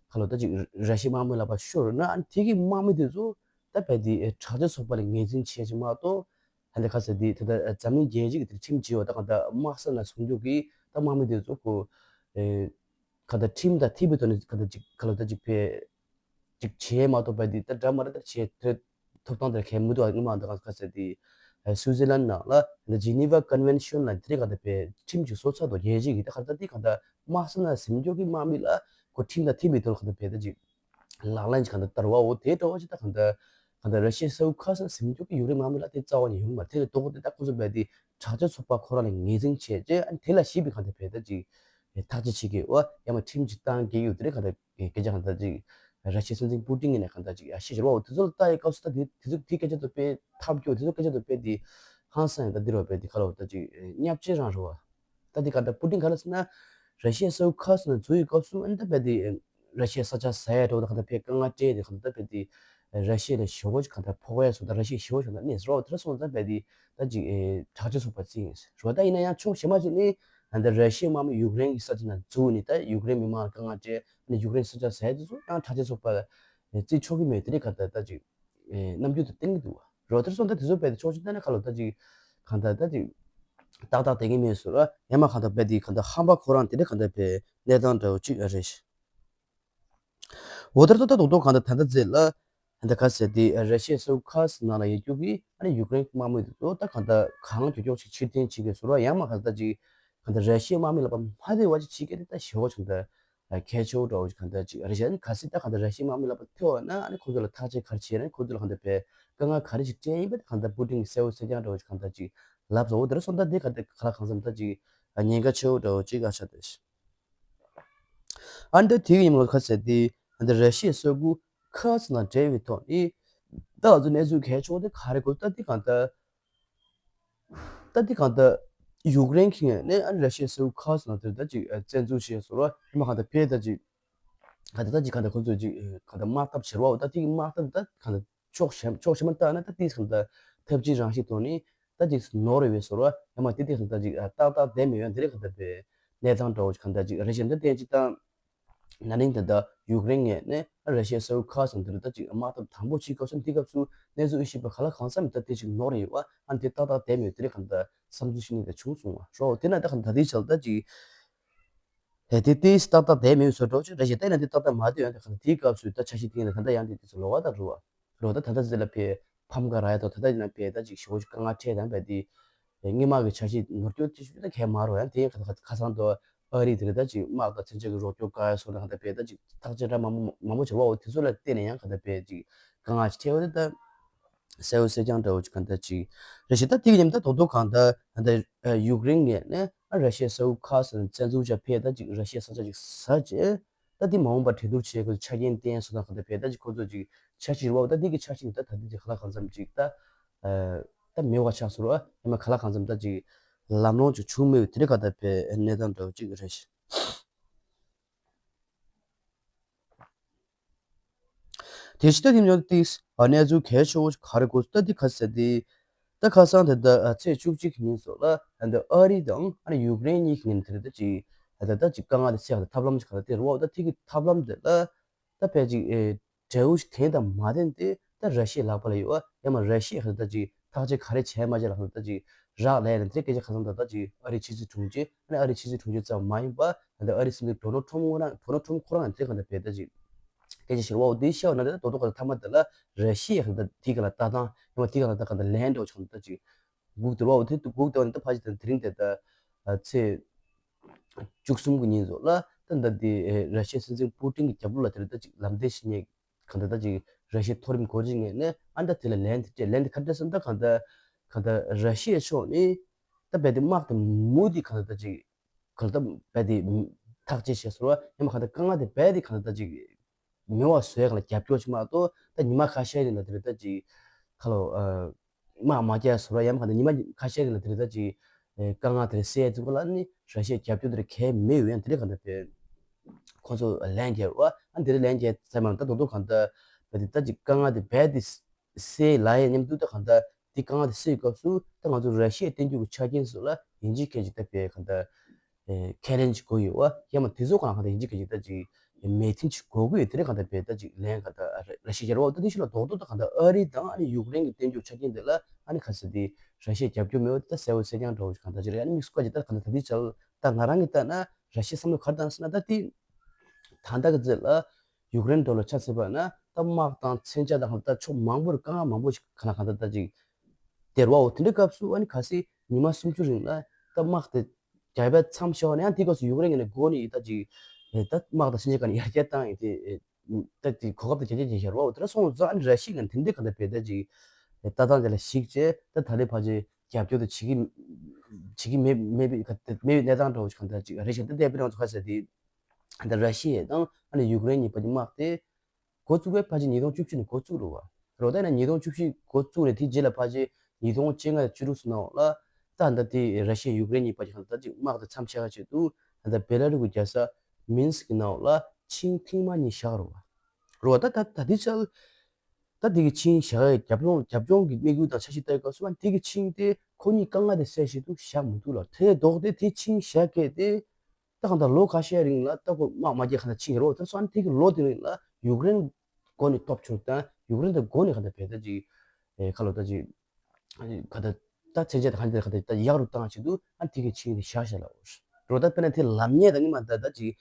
ཁ་ལོ་ད་ཅིག་ར་ཤི་ཡའི་དམག་མི་ལ་ཕར་ཤོར་ན་ཨ་ནི་དེ་གི་དམག་མི་དེ་ཚོ་ད་བས་དེ་དྲག་ཆས་ཚོགས་པ་ལ་ངོས་འཛིན་བྱེད་ཅིག་མ་གཏོགས། ད་ལྟ་ག་ཟེར་དེ་ད་ལྟ་འཛམ་གླིང་རྒྱལ་སྤྱི་གི་དེ་ཁྲིམས་བྱས་པ་ད་གང་ལྟར་དམག་ས་ན་སྲུང་སྐྱོབ་ཀྱི་ད་དམག་མི་དེ་ཚོ་ཁོ་ཨེ་གང་ལྟར་ཁྲིམས་དང་མཐུན་པའི་ཐོག་ནས་གང་ལྟར་ཅིག་ཁ་ལོ་ད་ཅིག་ཕེ་ཅིག་བྱས་མ་གཏོགས་པ་དེ་ད་འདྲ་མ་འདྲ་ད་བྱས་ཐོས་ཐོབ་ཐང་དེ་གལ་མི་འདུག་ཨ་ནི་མ་འདུག་ག་ཟེར་དེ་ཨེ་སུའུ་ཛི་ལན་ནང་ལ་ད་ལྟ་ཇི་ནི་ཝ་ཀོན་ཝེན་ཤོན་ལ་དེ་རིགས་གང་ལྟར་ཕེ་ཁྲིམས་ཅིག་བཟོ་ཚར་འདུག་རྒྱལ་སྤྱི་གི་ད་གང་ལྟར་དེ་གང་ལྟར་དམག་ས་ན་སྲུང་སྐྱོབ་ཀྱི་དམག་མི་ལ་ཁོ་ཁྲིམས་དང་མཐུན་པའི་ཐོག་ལ་གང་ལྟར་ཕེ་ད་ཅིག་ལག་ལེན་གྱི་གང་ལྟར་བསྟར་བའོ་དེ་འདྲ་བོ་ཅིག་ད་གང་ལྟར་གང་ལྟར་ར་ཤི་ཡའི་ས་ཁུལ་ཁ་ཤས་ཟིན་འཇོག་གི་ཡུཀ་རེན་དམག་མི་ལ་དེ་རྩ་བ་ནས་ཡོང་གི་མ་རེད། དེ་ལས་ལྡོག་སྟེ་ད་ཁོ་ཚོ་བས་དེ་དྲག་ཆས་ཚོགས་པ་ཁོ་རང་ལ་ངོས་འཛིན་བྱས་རྗེས་ཨ་ནི་དེ་ལ་གཞིགས་པའི་གང་ལྟར་བས་ད་ཅིག་ཐག་གཅོད་བྱེད་ཀྱི་ཡོད་ཡང་མ་ཁྲིམས་ཅིག་བཏང་གི་ཡོད་དེ་རེད། གང་ལྟར་སྐད་ཆ་གང་ལྟར་ཅིག་ར་ཤི་ཡའི་སྲིད་འཛིན་པུ་ཏིན་གྱིས་ནས་གང་ལྟར་ཅིག་བཤད་བཞག་པ་འོ་དེ་ཚོ་ལ་ལྟ་ཡི་སྐབས་སུ་ད་དེ་དེ་ཚོ་དེ་སྐད་ཆ་དེ་དཔེ་ཐབས་སྐྱོ་དེ་ཚོ་སྐད་ཆ་དེ་དཔེ་དེ་ཧང་སང་ཡང་ད་འདི་རུ་བས་དེ་ཁ་ལོ་ད་ཅིག་བརྙས་བཅོས་རང་རེད་བ། ད་འདི་ག་ད་པུ་ཏིན་ག་ལ་ཟེར་ན། ར་ཤི་ཡའི་ས་ཁུལ་ཁ་ཤས་ནང་འཛུལ་བའི་སྐབས་སུ་ཨ་ནི་ད་བས་དེ་ར་ཤི་ཡའི་ས་ཆ་ཟ་ཡ་འགྲོ་ད་ག་ད་བས་དཀའ་ངལ་སྤྲད་དེ་ག་ད་བས་དེ་ར་ཤི་ཡ་ལ་ཞེ་པོ་ཅིག་ག་ད་ཕོག་ཡ་སོང་ད་ར་ཤི་ཡ་ཞེ་པོ་ཞིག་ད་གནས་ཟེར་བ་དེ་སོང་ད་བས་དེ་ད་ཅིག་དྲག་ཆས་ཚོགས་པ་བརྩི་ཡིན་ཟེར་བ། ད་ཡིན་ན་ཡང་ཕྱོགས་གཞན་པ་ཅིག་ནི་ད་ར་ཤི་ཡའི་དམག་མི་ཡུཀ་རེན་གྱི་ས་ཆ་ནང་འཛུལ་ནས་ད་ཡུཀ་རེན་མི་མང་ལ་དཀའ་ངལ་སྤྲད་ཨ་ནི་ཡུཀ་རེན་ས་ཆ་ཟ་ཡ་དེ་ཚོ་ཡང་དྲག་ཆས་ཚོགས་པ་བརྩི་ཆོག་གི་མེད་དེ་རེད་ག་ད་ད་ཅིག་རྣམ་འགྱུར་དུ་བསྟན་གྱི་འདུག་བ། རོ་ཐེར་སོང་ད་དེ་ཚོ་བས་དེ་ཕྱོགས་གཅིག་བལྟས་ན་ཁ་ལོ་ད་ཅིག་གང་ལྟར་ད་ཅིག་ཏག་ཏག་བསྡད་ཀྱི་མེད་ཟེར་ར་ཡང་མ་གང་ལྟར་བས་དེ་གང་ལྟར་ཧམ་པ་ཁོ་རང་དེ་འདྲ་གང་ལྟར་བས་གནས་སྟངས་འདྲ་བོ་ཅིག་རེད། འོ་ད་ད་ད་རྡོག་རྡོག་གང་ལྟར་ད་ལྟ་ཟེར་ལ་ད་ལྟ་ག་ཟེར་དེ་ར་ཤི་ཡའི་ས་ཁུལ་ཁ་ཤས་ནང་ལ་ཡོད་རྒྱུ་གི་ཨ་ནི་ཡུཀ་རེན་དམག་མི་དེ་ཚོ་ད་གང་ལྟར་གང་མགྱོགས་མགྱོགས་ཤིག་ཕྱིར་འཐེན་བྱེད་དགོས་ཟེར་ར་ཡང་མ་གང་ལྟར་ཅིག་གང་ལྟར་ར་ཤི་ཡའི་དམག་མི་ལ་ཕར་མ་བདེ་བ་ཅིག་བྱེད་མཁན་དེ་ད་ཞེ་པོ་ཅིག་ད། གལ་ཆེ་བོ་འདྲ་བོ་ཞིག་གང་ལྟར་ཅིག་རེད་ཤག་ཨ་ནི་གལ་སྲིད་ད་གང་ལྟར་ར་ཤི་ཡའི་དམག་མི་ལ་ཕར་ཐེ་བ་ན་ཨ་ནི་ཁོ་ཚོ་ལ་ཐག་གཅོད་ག་རེ་བྱས་ན་ཁོ་ཚོ་ལ་གང་ལྟར་བས་དཀའ་ངལ་ག་རེ་ཞིག་སྤྲད་ཡིན་པ་དེ་གང་ལྟར་པུ་ཏིན་གྱིས་གསལ་བོ་གསལ་རྐྱང་འདྲ་བོ་ཞིག་གང་ལྟར་ཅིག་ལབ་སོང་། འོ་དེ་འདྲ་སོང་ད་དེ་གང་ལྟར་ག་ལ་གང་འཚམ་ད་ཅིག་ཉེན་ཁ་ཆེ་བོ་འདྲ་བོ་ཅིག་ཨ་ཆགས་བསྡད་ཤག་ཨ་ནི་ད་དེ་གི་ཉིན་མོ་ག་ཟེར་དེ་ཨ་ནི་ར་ཤི་ཡའི་ས་ཁུལ་ཁ་ཤས་ནང་འབྲེལ་བའི་ཐོག་ནས་ད་ང་ཚོ་གནས་ཚུལ་གལ་ཆེ་བོ་དེ་ག་རེ་གོ་ད་དེ་གང་ལྟར། ད་འདི་གང་ལྟར་ཡུཀ་རེན་གྱི་ངོས་ནས་ཨ་ནི་ར་ཤི་ཡའི་ས་ཁུལ་ཁ་ཤས་ནང་དེར་ད་ཅིག་བཙན་འཛུལ་བྱས་སོང་ར་ཡང་མ་གང་ལྟར་ཕེ་ད་ཅིག་གང་ལྟར་ད་ཅིག་གང་ལྟར་ཁོ་ཚོས་ཅིག་གང་ལྟར་དམག་འཐབ་བྱེད་རོགས་ད་དེ་གི་དམག་འཐབ་ད་གང་ལྟར་ཕྱོགས་གཞན་ཕྱོགས་གཞན་མ་ལྟ་ན་ད་དེ་གང་ལྟར་འཐབ་ཇུས་རང་བཞིན་ཐོག་ནས་ད་ཅིག་ནོར་ཡོད་སོང་ར་ཡང་མ་དེ་དེ་གང་ལྟར་ཅིག་ཏག་ཏག་བསྡད་མེད་ཡང་དེ་རིགས་གང་ལྟར་པའི་གནས་སྟངས་འདྲ་བོ་ཅིག་གང་ལྟར་ཅིག་རེ་ཞིག་འདི་བསྟན་ཅིག་ད། ན་ནིང་ད་ལྟ་ཡུཀ་རེན་ངོས་ནས་ར་ཤི་ཡའི་ས་ཁུལ་ཁག་ཙམ་དེར་ད་ཅིག་དམག་འཐབ་དང་པོ་བྱེད་སྐབས་སུ་འདི་སྐབས་སུ་གནས་ཚུལ་དབྱེ་ཞིབ་པ་ག་ལ་གང་འཚམ་ད་དེ་ཅིག་ནོར་ཡོད་པ་ཨ་ནི་དེ་ཏག་ཏག་བསྡད་མེད་དེ་རིགས་གང་ལྟར་བསམ་ཚུལ་ཞིག་ནི་ད་བྱུང་སོང་བ་རོ། དེ་ན་ད་གང་ད་དེ་ཆགས་ད་ཅིག་ཧེ་དེ་དེ་ཏག་ཏག་བསྡད་མེད་བཟོ་འདྲ་ཅིག་རེ་ཞིག་ད་ཡིན་ན་དེ་ཏག་ཏག་མ་བསྡད་ཡོང་དེ་གང་དེའི་སྐབས་སུ་ད་འཆར་གཞི་དེ་ཡིན་ན་ད་ལྟ་ཡང་དེ་དེ་ཚོ་ལོགས་ཀ་ད་རུ་བ། རོ་ད་ད་ལྟ་ཟེར་ལ་ཕེ་ཕམ་ཁ་ར་ཡ་དོ་ད་ལྟ་ཡིན་ན་ཕེ་ད་ཅིག་ཞོ་ཅིག་དཀའ་ངལ་འཕྲད་དང་བས་དེ་སྔོན་མ་གི་འཆར་གཞི་ནོར་སྐྱོན་ཅི་ཞུ་ད་གས་མ་རོ་ཡང་དེ་ཡང་ཁ་ཁ་སང་དོ་ཨ་རི་དེ་རེད་ད་ཅིག་དམག་དང་མཚོན་ཆ་གི་རོགས་སྐྱོར་དཀའ་ཡ་སོགས་ད་ག་ད་ཕེ་ད་ཅིག་ཐག་གཅོད་འདྲ་མང་པོ་མང་པོ་བྱེད་བ་འོ་དེ་ཚོ་ལ་བརྟེན་ནས་ཡང་ག་ད་ཕེ་ཅིག་དཀའ་ངལ་ཅིག་འཕྲད་འོ་དེ་ད་གསལ་བོ་གསལ་རྐྱང་འདྲ་བོ་ཅིག་ག་ད་ཅིག་རེ་ཞིག་ད་དེ་གི་ཉིན་ད་དོ་དོ་གང་ད་ད་ཡུཀ་རེན་ངོས་ནས་ཨ་ར་ཤི་ཡའི་ས་ཁུལ་ཁག་ཙམ་བཙན་འཛུལ་བྱ་ཕེ་ད་ཅིག་ར་ཤི་ཡའི་ས་ཆ་ཅིག་ཟ་བྱས། ད་འདི་མ་འོངས་པར་གྲོས་བསྡུར་བྱེད་དགོས་ཆ་རྐྱེན་བསྟན་སོང་ན་གང་ལྟར་བས་ད་ཅིག་ཁོ་ཚོ་ཅིག་འཆར་གཞི་རེད་བ། ད་འདི་གི་འཆར་གཞི་ནི་ད་ད་འདི་ཅིག་ག་ལ་གང་འཚམ་ཅིག་ད་ད་མེད་པ་ཆགས་སོང་ར་ཡང་མ་ག་ལ་གང་འཚམ་ད་ཅིག་ལམ་ལྷོང་ཅིག་བྱུང་མེད་པའི་དེ་རིང་གང་ལྟར་བས་གནས་སྟངས་འདྲ་བོ་ཅིག་རེད། དེ་ཕྱི་ད་དེ་ཉོ་ཏིས་གནས་ཚུལ་གལ་ཆེ་བོ་ག་རེ་དགོས་ད་འདི་ག་ཟེར་ཏེ། ད་ཁ་སང་དེ་ད་ཚེས་བཅུ་གཅིག་གི་ཉིན་སོགས་ལ་ད་ཨ་རི་དང་ཨ་ནི་ཡུཀ་རེན་གཉིས་ཀྱི་ངོས་ནས་དེ་རེད་ད་ཅིག་ད་ད་ཅིག་དཀའ་ངལ་དེ་སེལ་ཡག་ཐབས་ལམ་ཅིག་ག་ལ་དེ་རེད་བ། ད་དེ་གི་ཐབས་ལམ་དེ་ལ་ད་ཕལ་ཅིག་འབྲས་བུ་ཞིག་དེ་དང་མ་བརྟེན་ཏེ་ད་ར་ཤི་ཡའི་ལག་པ་ལ་ཡོད་ཡང་མ་ར་ཤི་ཡས་ད་ཅིག་ཐག་གཅོད་ག་རེ་བྱས་མ་བྱས་ལ་ད་ཅིག་རག་ལས་ནས་དེ་སྐད་ཆ་ཁ་སང་ད་ད་ཅིག་ཨ་རིའི་ཕྱི་སྲིད་དྲུང་ཆེ་ཨ་ནི་ཨ་རིའི་ཕྱི་སྲིད་དྲུང་ཆེ་ཙམ་མ་ཡིན་པ་ད་ཨ་རིའི་སྲིད་འཛིན་ཌོ་ནལ་ཊམ་ཁོ་རང་ཌོ་ནལ་ཊམ་ཁོ་རང་ཡང་དེ་ག་ད་བས་ད་ཅིག་སྐད་ཆ་ཞིག་བ་འོ་དེ་བཤད་བ་ན་ད་དོ་དོ་ག་ད་ཐ་མ་དེ་ལ་ར་ཤི་ཡས་ད་དེ་ག་ལ་ལྟ་སྟངས་ཡང་མ་དེ་ག་ལ་ད་ག་ད་ལན་འདྲ་བོ་ཆགས་ད་ཅིག་སྒུག་དེ་བ་འོ་དེ་སྒུག་དེ་བ་ནི་ད་ཕ་ཅིག་ད་དེ་རིང་དེ་ད་ཚེས་བཅུ་གསུམ་གྱི་ཉིན་སོགས་ལ་ད་ད་དེ་ར་ཤི་ཡའི་སྲིད་འཛིན་པུ་ཏིན་གྱི་རྒྱབ་ལོགས་ལ་དེ་རེད་ད་ཅིག་ལམ་སྟོན་ཞིག་རྙེད། གང་ལྟར་ད་ཅིག་ར་ཤི་ཡའི་མཐོ་རིམ་འགོ་ཁྲིད་ངོས་ནས་ཨ་ད་དེ་ལ་ལན་དེ་སྤྲད་ལན་དེ་ག་འདྲ་སོང་ད་གང་ལྟར་གང་ལྟར་ར་ཤི་ཡའི་ཕྱོགས་ནས་ད་རྦད་དེ་དམག་དེ་མུ་མཐུད་གང་ལྟར་ད་ཅིག་གང་ལྟར་རྦད་དེ་ཐག་བཅད་བྱས་སོང་བ་ཡང་མ་གང་ལྟར་དཀའ་ངལ་དེ་རྦད་དེ་གང་ལྟར་ད་ཅིག་མེད་པ་བཟོ་ཡག་ལ་རྒྱབ་སྐྱོར་ཅིག་མ་གཏོགས་ད་ཉི་མ་ཁ་ཤས་རིང་ལ་དེ་རེད་ད་ཅིག་ཁ་ལོ་དམག་མ་རྒྱག་སོང་བ་ཡང་མ་གང་ལྟར་ཉི་མ་ཁ་ཤས་རིང་ལ་དེ་རེད་ད་ཅིག་དཀའ་ངལ་དེ་རེད་སེལ་ཡག་ཅིག་ལ་ནི་ར་ཤི་ཡའི་རྒྱབ་སྐྱོར་དེ་རེད་གལ་མེད་ཡོད་ཡང་དེ་རེད་གང་ལྟར་དེ། ཁོ་ཚོ་ལན་རྒྱག་རོགས་ཨ་འདིར་ལན་རྒྱག་ཚར་མ་ད་དོ་དོ་གང་ལྟར་ ག་དེ་ད་ཅིག་དཀའ་ངལ་དེ་རྦད་དེ་སེལ་ལ་ཡ་མཉམ་དུ་ད་གང་ལྟར་དེ་དཀའ་ངལ་དེ་སེལ་སྐབས་སུ་ད་ང་ཚོ་ར་ཤི་ཡའི་བསྟན་རྒྱུ་གི་ཆ་རྐྱེན་སོགས་ལ་ཡིན་གཅིག་མིན་གཅིག་ད་བས་གང་ལྟར་ཁས་ལེན་ཅིག་དགོས་ཡོད་བ། ཡང་མ་དེ་ཚོ་གང་གང་ལྟར་ཡིན་གཅིག་མིན་གཅིག་ད་ཅིག་མོས་མཐུན་ཅིག་དགོས་ཀྱི་ཡོད། དེ་རེད་གང་ལྟར་བས་ད་ཅིག་ལན་གང་ལྟར་ར་ཤི་ཡ་རེད་བ། ད་དེ་ཤི་ལ་རྡོག་རྡོག་ད་གང་ལྟར་ཨ་རི་དང་ཨ་ནི་ཡུཀ་རེན་གི་བསྟན་རྒྱུ་ཆ་རྐྱེན་དེ་ལ་ཨ་ནི་ག་ཚོད་དེ་ར་ཤི་ཡ་རྒྱབ་སྐྱོར་མེད་བ་ད་གསལ་བོ་གསལ་རྐྱང་འདྲ་བོ་ཞིག་གང་ལྟར་ཅིག་རེད། ཨ་ནི་དམིགས་སུ་བཀར་ཅིག་ད་གང་ལྟར་ད་དེ་ཆ་ལ་ད་ང་རང་གི་ལྟ་ན་ར་ཤི་ཡའི་བསམ་བློ་ག་རེ་བཏང་ཟེར་ན་ད་དེ། ད་ལྟ་གི་ཚེ་ལ་ཡུཀ་རེན་འགྲོ་ལ་ཆ་བཞག་པ་ན་ད་དམག་དང་མཚོན་ཆ་དང་ད་ཕྱོགས་མང་པོར་དཀའ་ངལ་མང་པོ་ཞིག་ག་ལ་གང་ལྟར་ད་ཅིག་སྟེར་བའོ། དེ་འདྲའི་སྐབས་སུ་ཨ་ནི་གལ་སྲིད་ཉི་མ་སུམ་ཅུ་རིང་ལ་ད་དམག་དེ་རྒྱབ་པ་མཚམས་བཞག་ནས་ཡང་དེའི་སྐབས་སུ་ཡུཀ་རེན་གྱི་ནས་འགོ་ནས་ད་ཅིག་ད་དམག་དང་མཚོན་ཆ་ག་ནས་ཡར་རྒྱས་བཏང་ཡིན་དེ་ད་ཅིག་གོ་སྐབས་དེ་རྒྱ་ཆེ་ཆེ་ཤར་བའོ། དེ་འདྲ་སོང་ཙང་ཨ་ནི་ར་ཤི་ཡ་གི་དེ་འདྲའི་གང་ལྟར་བས་ད་ཅིག་ལྟ་སྟངས་དེ་ལ་གཞིགས་བྱས་ད་ད་ལྟའི་ཕལ་ཆེར་རྒྱབ་སྐྱོར་དེ་བྱེད་ཀྱི་བྱེད་ཀྱི་མེད་མེད་པའི་ག་མེད་པའི་གནས་སྟངས་འདྲ་བོ་ཞིག་གང་ལྟར་ཅིག་རེད་ཤག་ད་ལྟའི་བོད་རང་ཚོ་ག་ཟེར་དེ། ད་ར་ཤི་ཡ་དང་ཨ་ནི་ཡུཀ་རེན་གཉིས་བར་གྱི་དམག་དེ་འགོ་བཙུགས་པའི་ཕལ་ཆེར་ཉིས་སྟོང་བཅུ་བཞི་ནས་འགོ་བཙུགས་རེད་བ། རེད་བ། ད་ཡིན་ན་ཉིས་སྟོང་བཅུ་བཞི་འགོ་བཙུགས་ནས་དེའི་རྗེས་ལ་ཕལ་ཆེར་ཉིས་སྟོང་བཅོ་ལྔ་བཅུ་དྲུག་ཙམ་ནང་ལ་ད་ད་དེ་ར་ཤི་ཡ་ཡུཀ་རེན་གཉིས་བར་གྱི་ད་ཅིག་དམག་དེ་མཚམས་བཞག་ཆེད་དུ་ད་ད་བེ་ལ་རུ་གི་རྒྱལ་ས་མིན་སི་ཀི་ནང་ལ་ཆིངས་ཐེངས་མ་གཉིས་བཞག་རེད་བ། རེད་བ། ད་ད་ད་དེ་ཆ་ད་དེ་གི་ཆིངས་བཞག་ཡ་རྒྱབ་ལོང་རྒྱབ་ལྗོངས་ཀྱི་དམིགས་ཡུལ་དང་འཆར་གཞི་ལྟ་ཡི་སྐབས་སུ་ཨ་དེ་གི་ཆིངས་དེ་ཁོ་གཉིས་དཀའ་ངལ་དེ་སེལ་ཆེད་དུ་བཞག་མི་འདུག་ལ། དེ་ལྡོག་སྟེ་དེ་ཆིངས་བཞག་གལ་ཏེ། ད་གང་ལྟར་ལོ་ཁ་ཤས་རིང་ལ་ད་ཁོ་དམག་མ་རྒྱག་གང་ལྟར་ཕྱིན་རོགས། ད་སོང་དེ་གི་ལོ་དེ་རིང་ལ་ཡུཀ་རེན་མགོ་ནས་སྟོབས་ཆུང་དང་ཡུཀ་རེན་དང་མགོ་ནས་གང་ལྟར་བས་ད་ཅིག་ཨེ་ཁ་ལོ་ད་ཅིག་གང་ལྟར་ད་མཚོན་ཆ་དང་གང་ལྟར་གང་ལྟར་ད་ཡག་རུ་བཏང་ཆེད་དུ་ཨ་དེ་གི་ཆིངས་དེ་བཞག་བཞག་ལ་འོ། རོ་ད་དཔེར་ན་དེ་ལམ་ཉེ་དང་ཉི་མ་ད་ད་ཅིག་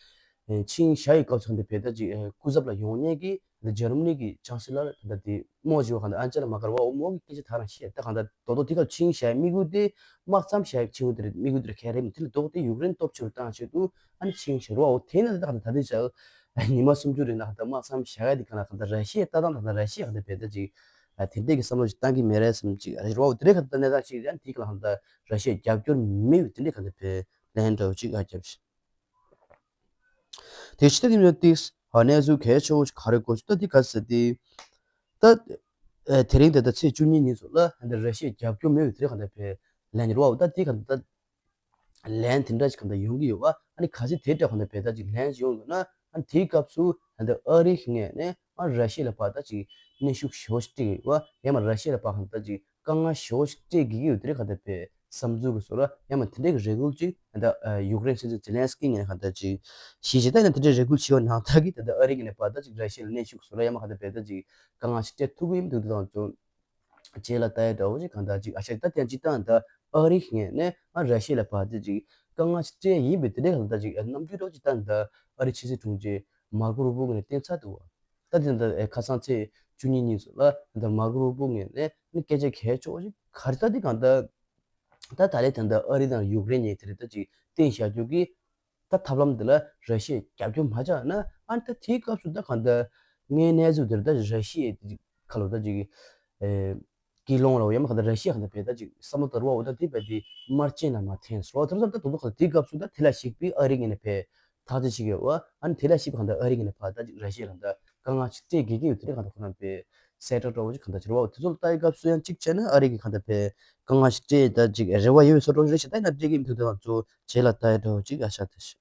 ཨེ་ཆིངས་བཞག་ཡི་སྐབས་སུ་གང་ལྟར་བས་ད་ཅིག་ཨེ་སྐུ་ཚབ་ལ་ཡོང་མཁན་གི་ད་འཇར་མ་ནི་གི་ཅང་སི་ལར་ད་དེ་མོ་ཞིག་གང་ལྟར་ཨན་ཅེ་ལ་མར་ཀེལ་བ་འོ་མོ་གི་སྐད་ཆ་ད་རང་བཤད། ད་གང་ལྟར་རྡོག་རྡོག་དེ་ག་ཆིངས་བཞག་དམིགས་ཡུལ་དེ་དམག་མཚམས་བཞག་ཆིངས་ཡུལ་དེ་རེད། དམིགས་ཡུལ་དེ་རེད། ག་རེ་མི་དེ་ལ་རྡོག་དེ་ཡུཀ་རེན་སྟོབས་ཆེ་རུ་བཏང་ཆེད་དུ་ཨ་ནི་ཆིངས་བཞག་རོགས་འོ། དེ་ནི་ད་གང་ལྟར་ད་དེ་ཆ་ཉི་མ་སུམ་ཅུ་རིང་ལ་གང་ལྟར་དམག་མཚམས་བཞག་ཡ་དེ་གང་ལ་གང་ལྟར་ར་ཤི་ཡའི་ལྟ་སྟངས་ད་གང་ལྟར་ར་ཤི་ཡ་གང་ལྟར་བས་ད་ཅིག་དེ་འདྲས་ཀྱི་བསམ་བློ་ཞིག་བཏང་གི་མེད་རེད་བསམ་ཅིག་རེད་རོགས་འོ། དེ་རེད་གང་ལྟར་གནས་སྟངས་ཤིག་རེད། དེ་གང་ལ་གང་ལྟར་ར་ཤི་ཡ་རྒྱབ་སྐྱོར་མེད་པའི་དེ་འདྲས་གང་ལྟར་བས་ལན་འདྲ་བོ་ཅིག་ཨ་རྒྱབ་ཤིག་དེ་ཕྱི་ད་དེ་མིན་ཏིས་ཧ་གནས་ཚུལ་གལ་ཆེ་བོ་ཞིག་ག་རེ་གོ་ཆུ་ད་དེ་ག་ཟེར་ཏེ། ད་ཨེ་དེ་རིང་དེ་ད་ཚེས་བཅུ་གཉིས་ཉིན་ཚོ་ལ་ཧན་ད་ར་ཤི་ཡའི་རྒྱབ་སྐྱོར་མེད་པའི་དེ་རིང་ག་ད་བས་ལན་རོ་བ་ད་དེ་ག་ད་ལན་དེ་འདྲ་ཞིག་ག་ད་ཡོང་གི་ཡོད་བ། ཨ་ནི་ག་ཚེ་དེ་འདྲ་ག་ད་བས་ད་ཅིག་ལན་ཞིག་ཡོང་འདུག་ན་ཨ་ནི་དེའི་སྐབས་སུ་ཧན་ད་ཨ་རི་གི་ངོས་ནས་ཨ་ར་ཤི་ཡ་ལ་ཕར་ད་ཅིག་གནོན་ཤུགས་ཞེ་པོ་ཞིག་སྤྲད་ཀྱི་ཡོད་བ། ཡང་མ་ར་ཤི་ཡ་ལ་ཕར་ག་ད་ཅིག་དཀའ་ངལ་ཞེ་པོ་ཞིག་སྤྲད་དགོས་ཀྱི་ཡོད་དེ་རེད་ག་ད་བས་བསམ་ཚུལ་གྱི་བཟོ་འདྲ། ཡང་མ་དེ་འདྲའི་གི་རེ་སྐུལ་ཅིག་ད་ཡུཀ་རེན་སྲིད་འཛིན་ཛེ་ལན་སི་ཀི་ངོས་ནས་ག་ད་ཅིག་ཞིག་ཅིག་ད་ཡིན་ན་དེ་འདྲའི་རེ་སྐུལ་བྱས་པ་ནང་ལྟར་གི་ད་ད་ཨ་རི་གི་ནས་ཕར་ད་ཅིག་ར་ཤི་ཡ་ལ་གནོན་ཤུགས་བཟོ་འདྲ། ཡང་མ་ག་ད་བས་ད་ཅིག་དཀའ་ངལ་ཞིག་སྤྲད་ཐུབ་ཀྱི་ཡིན་འདུག་ད་ཚོ་རྗེས་ལ་ལྟ་ཡ་འདྲ་བོ་ཅིག་གང་ད་ཅིག་ཨ་ཤ་ད་དེ་ཅིག་ད་ད་ཨ་རི་གི་ངོས་ནས་ཨ་ར་ཤི་ཡ་ལ་ཕར་ད་ཅིག་དཀའ་ངལ་ཞིག་སྤྲད་ཡིན་པས་དེ་འདྲའི་ག་ད་ཅིག་རྣམ་འགྱུར་འདྲ་བོ་ཅིག་ད་ད་ཨ་རི་ཕྱི་སྲིད་དྲུང་ཆེ་མར་ཀོ་རུ་བྷོ་ངོས་ནས་བསྟན་ཚར་འདུག་བ། ད་དེ་ད་ཨེ་ཁ་སང་ཚེས་བཅུ་གཉིས་ཉིན་ཚོ་ལ་ད་མར་ཀོ་རུ་བྷོ་ངོས་ནས་ནི་སྐད་ཆ་གལ་ཆེ་བོ་ཞིག་ག་རེ་ད་དེ་གང་ད་ད་ད་ལས་ད་ད་ཨ་རི་དང་ཡུཀ་རེན་གཉིས་དེ་རེད་ད་ཅིག་བསྟན་བཞག་རྒྱུ་གི་ད་ཐབས་ལམ་དེ་ལ་ར་ཤི་ཡས་རྒྱབ་སྐྱོར་མ་བྱས་ན་ཨ་ནི་ད་དེའི་སྐབས་སུ་ད་གང་ད་ངའི་གནས་ཚུལ་དེ་རེད་ད་ར་ཤི་ཡས་ཁ་ལོ་ད་ཅིག་ཨེ་ཀི་ལོང་ལ་ཡང་མ་གང་ད་ར་ཤི་ཡ་གང་ད་བས་ད་ཅིག་བསམ་བློ་དར་བ་འོ་ད་དེ་བས་དེ་མར་ཅན་ལ་མ་འཐེན་སོ་ད་ར་ད་ད་དུ་ད་དེའི་སྐབས་སུ་ད་དེ་ལ་གཞིགས་པའི་ཨ་རི་ངོས་ནས་བས་ཐག་གཅོད་བྱེད་ཀྱི་ཡོད་བ། ཨ་ནི་དེ་ལ་གཞིགས་པའི་གང་ད་ཨ་རི་ངོས་ནས་ཕར་ད་ཅིག་ར་ཤི་ཡ་ལ་ད་དཀའ་ངལ་ཅིག་སྤྲད་དགོས་ཀྱི་ཡོད་དེ་རེད་གང་ད་ཁོ་རང་བས་གསལ་བསྒྲགས་འདྲ་བོ་ཅིག་གང་ད་བྱེད་ར་བ། དེ་ཚོ་ལ་ལྟ་ཡི་སྐབས་སུ་ཡང་གཅིག་བྱས་ན་ཨ་རི་གི་གང་ད་བས་དཀའ་ངལ་ཞིག་སྤྲད་ད་ཅིག་རེ་བ་ཡོད་པའི་བཟོ་འདྲ་རེད་ཤག་ད་ཡིན་ན་སྤྲད་ཀྱི་མི་འདུག་ད་ང་ཚོ་རྗེས་ལ་ལྟ་ཡ་འདྲ་བོ་ཅིག་ཨ་ཤ་དེ་ཤི།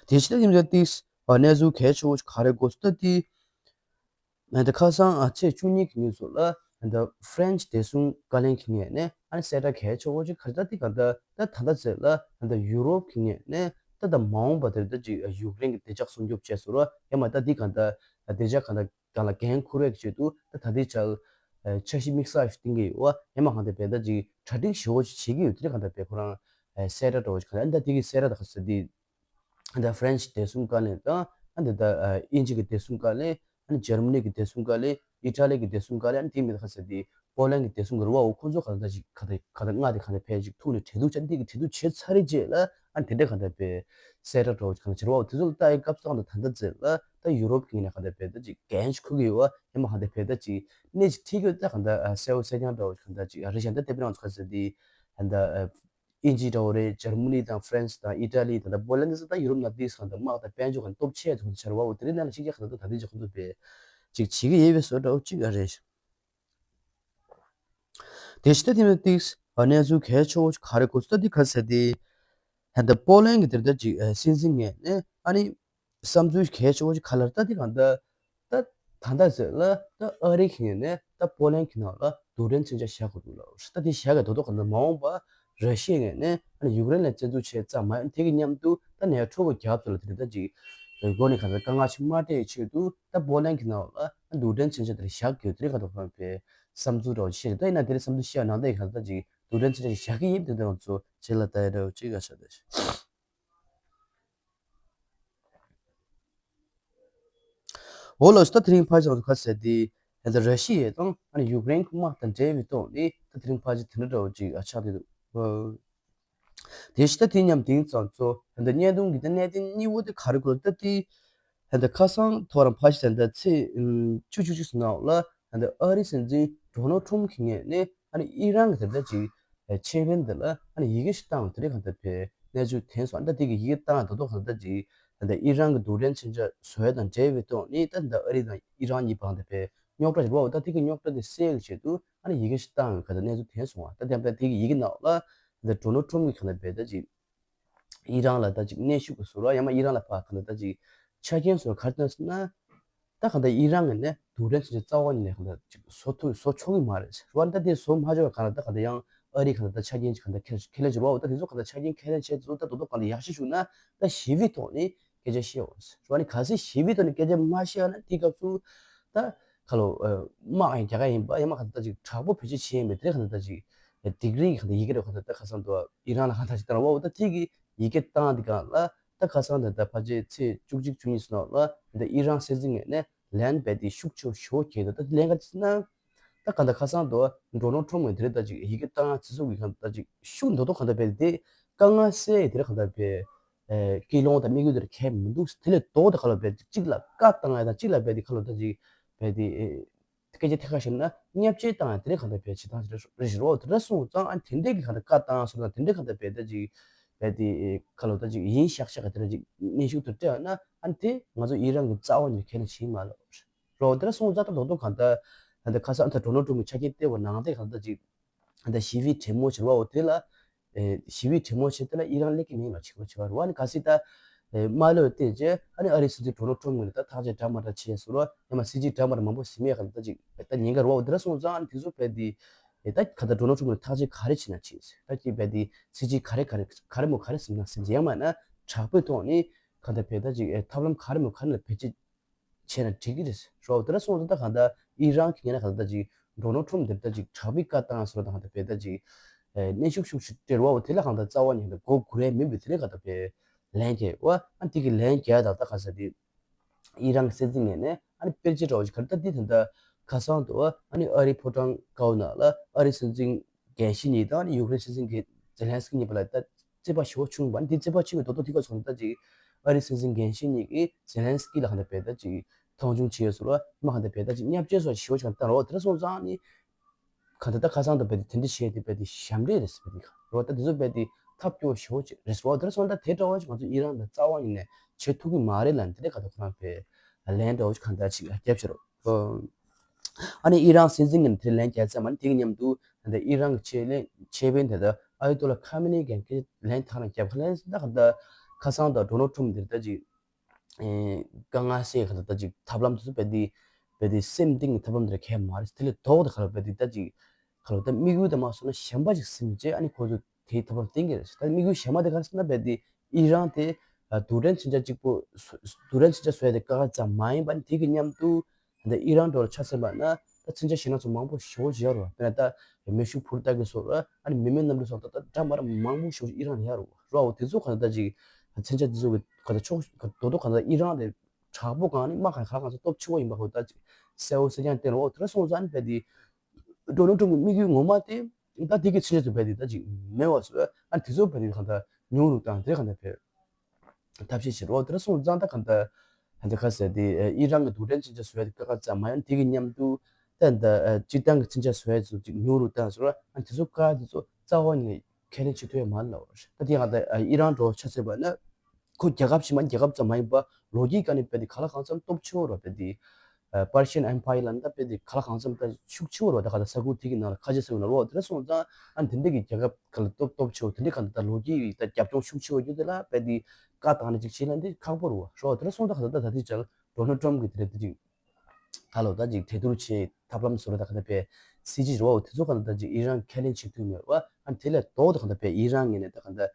དེ་ཕྱི་ད་ཡིན་ད་ཏིས་གནས་ཚུལ་གལ་ཆེ་བོ་ཅིག་ག་རེ་གོ་སོང་ད་དེ། ད་ཁ་སང་ཨ་ཚེས་བཅུ་གཉིས་ཀྱི་ཉིན་ཚོ་ལ་ད་ཧྥ་རན་སི་བདེ་སྲུང་བཀའ་བློན་གྱི་ངོས་ནས་ཨ་ནི་གསལ་བསྒྲགས་གལ་ཆེ་བོ་ཅིག་ག་རེ་ད་དེ་ག་ད་ད་ད་ལྟ་ཚེ་ལ་ད་ཡུ་རོབ་ཀྱི་ངོས་ནས་ད་ད་མ་འོངས་པ་དེར་ད་ཅིག་ཡུཀ་རེན་གྱི་བདེ་འཇགས་སྲུང་སྐྱོབ་བྱས་སོང་ར་ཡང་མ་ད་དེ་ག་ད་བདེ་འཇགས་ག་ད་ག་ལ་འགན་འཁུར་བའི་ཆེད་དུ་ད་ད་ལྟའི་ཆར་འཆར་གཞི་དམིགས་བསལ་ཞིག་བཏིང་གི་ཡོད་བ། ཡང་མ་གང་དེ་བས་ད་ཅིག་གྲ་སྒྲིག་ཞེ་པོ་ཞིག་བྱེད་ཀྱི་ཡོད་དེ་གང་དེ་བས་ཁོ་རང་གསལ་བསྒྲགས་འདྲ་བོ་ཞིག་གང་ད་ད་དེ་གི་གསལ་བསྒྲགས་ད་ག་ཟེར་དེ་ད་ཧྥ་རན་སི་བདེ་སྲུང་བཀའ་བློན་དང་ཨ་འདི་ད་དབྱིན་ཇི་གི་བདེ་སྲུང་བཀའ་བློན་ཨ་ནི་འཇར་མ་ནི་གི་བདེ་སྲུང་བཀའ་བློན་ཨི་ཊ་ལི་གི་བདེ་སྲུང་བཀའ་བློན་ཨ་ནི་དེ་མི་ད་ག་ཟེར་དེ་པོ་ལན་གྱི་བདེ་སྲུང་གི་རུ་བའོ་ཁོང་ཚོ་གང་ད་ཅིག་ག་ད་ག་ད་ལྔ་དེ་གང་དེ་བས་ཅིག་ཐུག་ནས་གྲོས་བསྡུར་བྱ་འདི་གི་གྲོས་བསྡུར་བྱས་ཚར་རེད་རྗེས་ལ་ཨ་ནི་དེ་འདྲ་གང་དེ་བས་གསལ་བསྒྲགས་འདྲ་བོ་ཅིག་གང་བྱེད་ར་བ་དེ་ཚོ་ལ་ལྟ་ཡི་སྐབས་སུ་གང་ད་ད་ལྟ་ཚེ་ལ་ད་ཡུ་རོབ་ཀྱི་ངོས་ནས་གང་དེ་བས་ད་ཅིག་འགན་ཞིག་འཁུར་གི་ཡོད་བ། ཡང་མ་གང་དེ་བས་ད་ཅིག་གནས་ཅིག་ཁྲིད་གི་ཡོད་ད་གང་ད་གསལ་བོ་གསལ་རྐྱང་འདྲ་བོ་ཅིག་གང་ད་ཅིག་རེད་ཤག་ད་དེ་བས་རང་ཚོ་ག་ཟེར་དེ་གང་ད་དབྱིན་ཇི་འདྲ་བོ་རེད། འཇར་མ་ནི་དང་ཧྥ་རན་སི་དང་ཨི་ཊ་ལི་དང་ད་པོ་ལན་དེ་ཚོ་ད་ཡུ་རོབ་ནང་དེ་ཚོ་གང་ད་དམག་དང་དཔལ་འབྱོར་གང་སྟོབས་ཆེ་ཚོ་གང་ད་ཆ་ར་བ་འོ་དེ་རིང་ནང་ལ་ཤིག་ཀྱང་གང་ད་ད་དེ་ཅིག་ཁོང་ཚོ་བས་ཅིག་བྱེད་གི་ཡོད་པའི་བཟོ་འདྲ་བོ་ཅིག་ཨ་རེད། དེ་ཕྱི་ད་དེ་མིན་ཏིས་གནས་ཚུལ་གལ་ཆེ་བོ་ག་རེ་གོ་སོང་ད་དེ་ག་ཟེར་དེ་ ད་ལྟ་པོ་ལན་གྱི་དེར་ད་ཅིག་སྲིད་འཛིན་ངོས་ནས་ཨ་ནི་བསམ་ཚུལ་གལ་ཆེ་བོ་ཅིག་ག་ལ་ད་དེ་གང་ད་ད་ད་ད་ཟེར་ལ་ད་ཨ་རི་གི་ངོས་ནས་ད་པོ་ལན་གྱི་ནང་ལ་རྡུལ་ཕྲན་མཚོན་ཆ་བཞག་དགོས་འདུག་ལ། ད་དེ་བཞག་གི་དོ་དོ་གང་ད་མ་འོངས་པ་ར་ཤི་ཡ་ངོས་ནས་ཨ་ནི་ཡུཀ་རེན་ལ་བཙན་འཛུལ་བྱས་ཙང་མ་ཡང་དེ་གི་མཉམ་དུ་ད་ནེ་ཊོ་གི་རྒྱབ་ཚོ་ལ་དེ་ད་ཅིག་འགོ་ནས་གང་ད་དཀའ་ངལ་ཆེ་མ་སྤྲད་ཆེད་དུ་ད་པོ་ལན་གྱི་ནང་ལ་རྡུལ་ཕྲན་མཚོན་ཆ་དེ་བཞག་དགོས་དེ་ག་དོ་གང་པའི་བསམ་ཚུལ་འདྲ་བོ་བཤད་ད་ཡིན་ན་དེ་རིང་བསམ་ཚུལ་བཤད་ནང་ད་ཡིན་གང་ད་ཅིག་རྡུལ་ཕྲན་མཚོན་ཆ་བཞག་གི་ཡིན་དེ་ད་ང་ཚོ་བྱེད་ལ་ད་ཡ་འདྲ་བོ་ཅིག་ག་ཆ་ད་ཤི། འོ་ལགས་སོ། ད་དེ་རིང་ཕལ་ཆེར་ང་ཚོ་ག་ཟེར་དེ་ད་ལྟ་ར་ཤི་ཡ་དང་ཨ་ནི་ཡུཀ་རེན་གྱི་དམག་དང་འབྲེལ་བའི་ཐོག་ནས་ད་དེ་རིང་ཕལ་ཆེར་དེ་འདྲ་འདྲ་བོ་ཅིག་ཨ་ཆགས་བསྡད་འདུག་དེ་བཞིན་ད་དེ་མཉམ་དེང་ཙང་ཚོ་ད་ལྟ་བརྙན་ཐུང་གི་ད་གནད་དོན་གཉིས་པོ་དེ་ག་རེ་གོ་ད་དེ་ད་ལྟ་ཁ་སང་ཐོ་རང་ཕལ་ཆེར་ད་ལྟ་ཚེས་བཅུ་བཅུ་གཅིག་ནང་ལ་ད་ལྟ་ཨ་རིའི་སྲིད་འཛིན་ཌོ་ནལ་ཊམ་གྱི་ངོས་ནས་ཨ་ནི་ཨི་རན་གྱི་ད་ལྟ་ཅིག་ཆེད་དཔོན་དེ་ལ་ཨ་ནི་ཡི་གེ་ཞིག་བཏང་བ་དེ་རིང་གང་ལྟར་བས་གནས་ཚུལ་ཐོན་སོང་། ཨ་ནི་ད་དེ་གི་ཡི་གེ་བཏང་ད་དུང་གང་ལྟར་ཅིག་ད་ལྟ་ཨི་རན་གྱི་རྡུལ་ཕྲན་མཚོན་ཆ་བཟོ་ཡ་དང་འབྲེལ་བའི་ཐོག་ནས་ད་ལྟ་ཨ་རི་དང་ཨི་རན་གཉིས་བར་ད་བས་རྙོག་དྲ་ཞིག་འོག་ད་དེ་གི་རྙོག་དྲ་དེ་སེལ་གྱི་ཆེད་དུ་ཨ་ནི་ཡི་གེ་ཞིག་བཏང་བའི་གང་ལྟར་གནས་ཚུལ་ཐོན་སོང་བ། ད་དེ་ད་དེ་གི་ཡི་གེ་ནང་ལ་ད་ལྟ་ཌོ་ནལ་ཊམ་གྱི་གང་ལྟར་བས་ད་ཅིག་ཨི་རན་ལ་ད་ཅིག་གནོན་ཤུགས་ཀྱི་བཟོ་འདྲ་ཡང་མ་ཨི་རན་ལ་ཕར་གང་ལྟར་ད་ཅིག་ཆ་རྐྱེན་བཟོ་ག་རེ་བཏོན་སོང་ན། ད་གང་ལྟར་ཨི་རན་ངོས་ནས་རྡུལ་ཕྲན་མཚོན་ཆ་རྩ་བ་ཉིད་ནས་གང་ལྟར་ཅིག་བཟོ་ཐུབ་བཟོ་ཆོག་གི་མ་རེད། རེད་བ། ད་དེ་བཟོ་མ་ཆོག་པའི་གང་ལྟར་ད་གང་ལྟར་ཡང་ཨ་རི་གང་ལྟར་ད་ཆ་རྐྱེན་ཅིག་གང་ལྟར་ཁས་ཁས་ལེན་བྱེད་རོགས། ད་དེ་ཚོ་གང་ལྟར་ཆ་རྐྱེན་ཁས་ལེན་བྱས་ཚུལ་ད་དོ་དོ་གང་ལྟར་ཡག་ཤོས་བྱུང་ན་ད་ཞི་བའི་ཐོག་ནས་སྐད་ཆ་བཤད་འོང་། རེད་བ། ནི་གལ་སྲིད་ཞི་བའི་ཐོག་ནས་སྐད་ཆ་མ་བཤད་ན་དེ་སྐབས་སུ་ད་ཁ་ལོ་དམག་ཡང་རྒྱག་ག་ཡིན་པ་ཡང་མ་གང་ལྟར་ད་ཅིག་དྲག་པོ་བེད་སྤྱོད་བྱེད་ཡིན་པའི་དེ་གང་ལྟར་ད་ཅིག་སྡིགས་རིས་གང་ལྟར་ཡི་གེ་རེ་གང་ལྟར་ད་ཁ་སང་དུ་ཨི་རན་ལ་གང་ལྟར་ཅིག་བཏང་རོགས། ད་དེ་གི་ཡི་གེ་བཏང་དེ་གང་ལ། ད་ཁ་སང་དེ་ད་ཕལ་ཆེར་ཚེས་བཅུ་གཅིག་བཅུ་གཉིས་སོགས་ལ་ད་ཨི་རན་སྲིད་འཛིན་ངོས་ནས་ལན་རྦད་དེ་ཤུགས་ཆེ་ཤོས་བྱས་འདུག་ད་ལན་ག་ཅི་ན་ད་ག་ད་ཁ་སང་དུ་ཌོ་ནལ་ཊམ་ངོས་དེ་རེད་ད་ཅིག་ཡི་གེ་བཏང་ཚེ་སྲོག་གི་གང་ད་ཅིག་ཤུགས་མདོ་མདོ་གང་ད་རྦད་དེ་དཀའ་ངལ་སེལ་དེ་རེད་གང་ད་རྦད་ཀི་ལོང་དང་དམིགས་ཡུལ་དེར་ཁྱད་མི་འདུག་དེ་ལས་ལྡོག་ད་ག་ལ་རྦད་དེ་གཅིག་ལ་བཀའ་བཏང་ཡ་དང་གཅིག་ལ་རྦད་དེ་ག་ལ་ད་ཅིག་རྦད་དེ། སྐད་ཆ་ཐད་ཀར་བཤད་ན་བརྙས་བཅོས་བཏང་ཡ་དེ་རིང་གང་ལྟར་བས་བྱེད་སྟངས་ཤིག་རེད་ཞུ་རོགས། དེ་འདྲ་སོང་ཙང་ཨ་ནི་དེ་འདྲས་ཀྱི་གང་ལྟར་བཀའ་བཏང་སོང་ན་དེ་འདྲས་གང་ལྟར་བས་ད་ཅིག་བས་དེ་ཁ་ལོ་ད་ཅིག་ཡིན་ཤག་ཤག་གི་དེ་འདྲ་ཅིག་གནོན་ཤུགས་དེ་སྤྲད་ཡོད་ན་ཨ་ནི་དེ་ང་ཚོ་ཨི་རན་གྱི་རྩ་བ་ནས་ཁས་ལེན་བྱེད་མ་ལོ་རོགས། དེ་འདྲ་སོང་ཙང་ད་རྡོག་རྡོག་གང་ལྟར་ད་ལྟ་ཁ་སང་ཨ་ད་ཌོ་ནལ་ཊམ་གྱི་ཆ་རྐྱེན་བལྟས་པ་ནང་དེ་གང་ལྟར་ཅིག་ད་ཞི་བའི་གྲོས་མོལ་བྱེད་རོགས་དེ་ལ། ཨེ་ཞི་བའི་གྲོས་མོལ་བྱེད་དེ་ལ་ཨི་རན་སླེབས་ཀྱི་མེད་ལ་བྱེད་པ་བྱེད་པ་རེད་བ། ནི་ག་སྲིད་ད། ཨེ་དམའ་ལོས་བལྟས་རྗེས་ཨ་ནི་ཨ་རིའི་སྲིད་འཛིན་ཌོ་ནལ་ཊམ་ངོས་ནས་ད་ཐག་གཅོད་འདྲ་མ་འདྲ་བྱས་སོང་ར་ཡང་མ་སྲིད་ཇུས་འདྲ་མ་འདྲ་མང་པོ་ཟིན་མེད་ག་ད་ཅིག་ད་ཉེན་ཁ་རེད་བ། དེ་འདྲ་སོང་ཙང་ཨ་ནི་དེ་ཚོ་བས་དེ་ཨེ་ད་ག་ད་ཌོ་ནལ་ཊམ་ངོས་ནས་ཐག་གཅོད་ག་རེ་བྱེད་ན་བྱེད་ད་ཅིག་བས་དེ་སྲིད་ཇུས་ག་རེ་ག་རེ་ག་རེ་མོ་ག་རེ་ཟིན་ན་ཟིན་ཡང་མ་ན་དྲག་པོའི་ཐོག་ནས་ག་ད་བས་ད་ཅིག་ཨེ་ཐབས་ལམ་ག་རེ་མོ་ག་རེ་ལ་བེད་སྤྱོད། བྱས་ན་འགྲིག་གི་རེད་རོགས། དེ་འདྲ་སོང་ཙང་ད་གང་ལྟར་ཨི་རན་གྱི་ངོས་ནས་གང་ལྟར་ཅིག་ཌོ་ནལ་ཊམ་དེར་ད་ཅིག་དྲག་པོའི་བཀའ་བཏང་སོང་ད་གང་ལྟར་བས་ད་ཅིག་ཨེ་གནོན་ཤུགས་ཤུགས་ཤིག་སྤྲད་རོགས། དེ་ལ་གང་ལྟར་རྩ་བ་ཉིད་ནས་མགོ་སྒུར་ཡ་མིན་པའི་དེ་ལ་གང་ལྟར་བས་ལན་རྒྱག་བ་ཨ་དེ་གི་ལན་རྒྱག་ད་ད་ག་ས་དེ་ཨི་རན་གྱི་སྲིད་འཛིན་ངོས་ནས་ཨ་ནི་དཔེར་བརྗོད་འདྲ་བོ་ཞིག་ག་རེ་ད་འདི་ད་ལྟ་ཁ་སང་དུ་ཨ་ནི་ཨ་རིའི་ཕོ་བྲང་ཀའོ་ནང་ལ་ཨ་རིའི་སྲིད་འཛིན་རྒན་ཤོས་གཉིས་དང་ཡུཀ་རེན་སྲིད་འཛིན་གྱི་ཛེ་ལན་སི་ཀི་གཉིས་བར་ལ་ད་རྩོད་པ་ཞེ་པོ་བྱུང་བ་འདི་རྩོད་པ་བྱུང་བའི་རྡོག་རྡོག་དེ་ག་སོང་ད་ཅིག་ཨ་རིའི་སྲིད་འཛིན་རྒན་ཤོས་གཉིས་ཀྱིས་ཛེ་ལན་སི་ཀི་ལ་གང་ལྟར་བས་ད་ཅིག་མཐོང་ཆུང་བྱས་སོང་ར་མ་གང་ལྟར་བས་ད་ཅིག་བརྙས་བཅོས་སོགས་ཞེ་པོ་ཅིག་བཏང་རོགས། དེ་འདྲ་སོང་ཙང་ནི་གང་ལྟར་ད་ཁ་སང་དུ་བས་ད་དེ་འདྲ་བྱས་ཏེ་བས་ད་ཞབས་འདྲེན་རེད་ཟེར་བས་ད་རོགས་ད་དེ་ཚོ་བས་ད་ཐབས་སྐྱོ་ཞེ་པོ་ཅིག་རེད་ཟེར་རོགས། དེ་འདྲ་སོང་ད་དེ་འདྲ་བ་ཅིག་ང་ཚོ་ཨི་རན་ལ་རྩ་བ་ཉིད་ནས་བྱེད་ཐུབ་ཀྱི་མ་རེད་ལ་ནི་དེ་འདྲ་ག་ད་ཁོ་རང་བས་ལན་འདྲ་བ་ཅིག་གང་ལྟར་ཅིག་རྒྱབ་ཕྱིར་རོགས། ཨ་ནི་ཨི་རན་སྲིད་འཛིན་གྱིས་དེར་ལན་བརྒྱབ་ཚར་མ་ནི་དེ་གི་མཉམ་དུ་ད་ལྟ་ཨི་རན་གྱི་ཆེད་ལས་ཆེད་དཔོན་དེ་ལྟར་ཨ་ཡ་ཏོ་ལ་ཁ་མེ་ནི་གྱིས་ལན་ཐག་རིང་བརྒྱབ། ཁ་ལན་ད་ག་ད་ཁ་སང་དང་ཌོ་ནལ་ཊམ་དེར་ད་ཅིག་དཀའ་ངལ་སེལ་ག་ད་ད་ཅིག་ཐབས་ལམ་དེ་ཚོ་བས་དེ་བས་དེ་སེམས་གཏིང་གི་ཐབས་ལམ་དེ་ར་གལ་མ་རེད། དེ་ལས་ལྡོག་ད་ག་ལ་བས་དེ་ད་ཅིག་ག་ལ་ད་དམིགས་ཡུལ་དང་མ་སོང་ན་གཞན་པ་ཅིག་ཟིན་རྗེས་ཨ་ནི་ཁོ་ཚོ་དེའི་ཐབས་ལམ་བསྟེན་གྱི་རེད། ད་དམིགས་ཡུལ་གཞན་པ་དེ་ག་རེ་ཟེར་ན་བས་དེ་ཨི་རན་དེ་རྡུལ་ཕྲན་མཚོན་ཆ་གཅིག་པོ་རྡུལ་ཕྲན་མཚོན་ཆ་བཟོ་ཡ་དེ་དཀའ་ཁག་ཙམ་མ་ཡིན་པ་ནི་དེ་གི་མཉམ་དུ། ད་ཨི་རན་འགྲོ་ལ་ཆ་མཚོན་པ་ན་ད་མཚོན་ཆ་གཞན་སྣ་ཚོགས་མང་པོ་ཞེ་པོ་ཅིག་ཡོད་རེད་བ། དཔེར་ན་ད་མེ་ཤུགས་འཕུར་མདའ་གི་སོགས་ར་ཨ་ནི་མི་མེད་གནམ་གྲུ་སོགས་ད་ད་འདྲ་མ་འདྲ་མང་པོ་ཞེ་པོ་ཅིག་ཨི་རན་ལ་ཡོད་རེད་བ། ར་འོ་དེ་ཚོ་ག་ད་ད་ཅིག་མཚོན་ཆ་དེ་ཚོ་གི་ག་ད་ཕྱོགས་ག་དོ་དོ་ག་ད་ཨི་རན་དེ་དྲག་པོ་གང་ནི་དམག་གང་ག་ལ་གང་ཚོ་སྟོབས་ཆེ་བོ་ཡིན་པ་གོ་ད་ཅིག་གསལ་བོ་གསལ་རྐྱང་བསྟན་རེད་བ། དེ་འདྲ་སོང་ཙང་ཨ་ནི་བས་དེ་ཌོ་ནལ་ཊམ་གི་དམིགས་ཡུལ་ངོ་མ་དེ་ད་དེ་གི་མཚོན་ཆ་ཚོ་བས་དེ་ད་ཅིག་མེད་བ་བཟོས་ཨ་ནི་དེ་ཚོ་བས་དེ་ག་ད་ཉུང་རུ་བཏང་དེ་ག་ད་བས། ཐབས་ཤེས་བྱེད་རོགས། དེ་འདྲ་སོང་ཙང་ད་ག་ད་ཧན་ད་ག་ཟེར་དེ་ཨི་རན་གྱི་རྡུལ་ཕྲན་མཚོན་ཆ་བཟོ་ཡ་དེ་དཀའ་ཁག་ཙམ་མ་ཡིན། དེ་གི་མཉམ་དུ་ད་ད་སྤྱིར་བཏང་གི་མཚོན་ཆ་བཟོ་ཡ་ཚོ་ཅིག་ཉུང་རུ་བཏང་ཟེར་ར། ཨ་དེ་ཚོ་དཀའ་དེ་ཚོ་རྩ་བ་ནས་ཁས་ལེན་བྱེད་ཐུབ་ཡ་མ་རེད་ལབ་རེད། ད་དེ་ཡང་ད་ཨི་རན་འགྲོ་ཆ་ཟེར་བ་ན་ཁོ་རྒྱལ་ཁབ་ཕྱི་མ་རྒྱལ་ཁབ་ཙམ་མ་ཡིན་པ་ལོ་རྒྱུས་སྒང་ནས་བས་དེ་ག་ལ་གང་འཚམ་སྟོབས་ཆེ་བོ་ར་བས་དེ་ Persian Empire ལ་ད་དཔེ་དེ་ག་ལ་གང་འཚམ་ད་ཤུགས་ཆེ་བོ་རེད་བ། ད་ག་ད་ས་ཁུལ་དེ་གི་ནང་ལ་ཁ་ཆེ་ས་ཁུལ་ནང་ལ་འོ་དེ་འདྲ་སོང་ཙང་ཨ་ནི་དེ་འདྲ་གི་རྒྱལ་ཁབ་ག་ལ་སྟོབས་སྟོབས་ཆེ་བོ་དེ་འདྲ་ག་ད་ད་ལོ་རྒྱུས་ད་རྒྱབ་ལྗོངས་ཤུགས་ཆེ་བོ་རྒྱུ་དེ་ལ་དཔེ་དེ་བཀའ་བཏང་ནས་ཅིག་བྱེད་ལ་འདི་ཁག་པོ་རེད་བ། ཤོག་དེ་འདྲ་སོང་ཙང་ག་ད་ད་ད་དེ་ཅག་Donald Trump གི་དེ་འདྲ་དེ་ཅིག་ད་ལོ་ད་ཅིག་གྲོས་བསྡུར་བྱེད་ཐབས་ལམ་བཟོ་ར་ད་ག་ད་དཔེ་སྲིད་ཇུས་རེད་བ། འོ་དེ་ཚོ་ག་ད་ད་ཅིག་ཨི་རན་ཁས་ལེན་བྱེད་ཐུབ་མེད་བ། ཨ་ནི་དེ་ལས་ལྡོག་ད་ག་ད་དཔེ་ཨི་རན་ངོས་ནས་ད་ག་ད་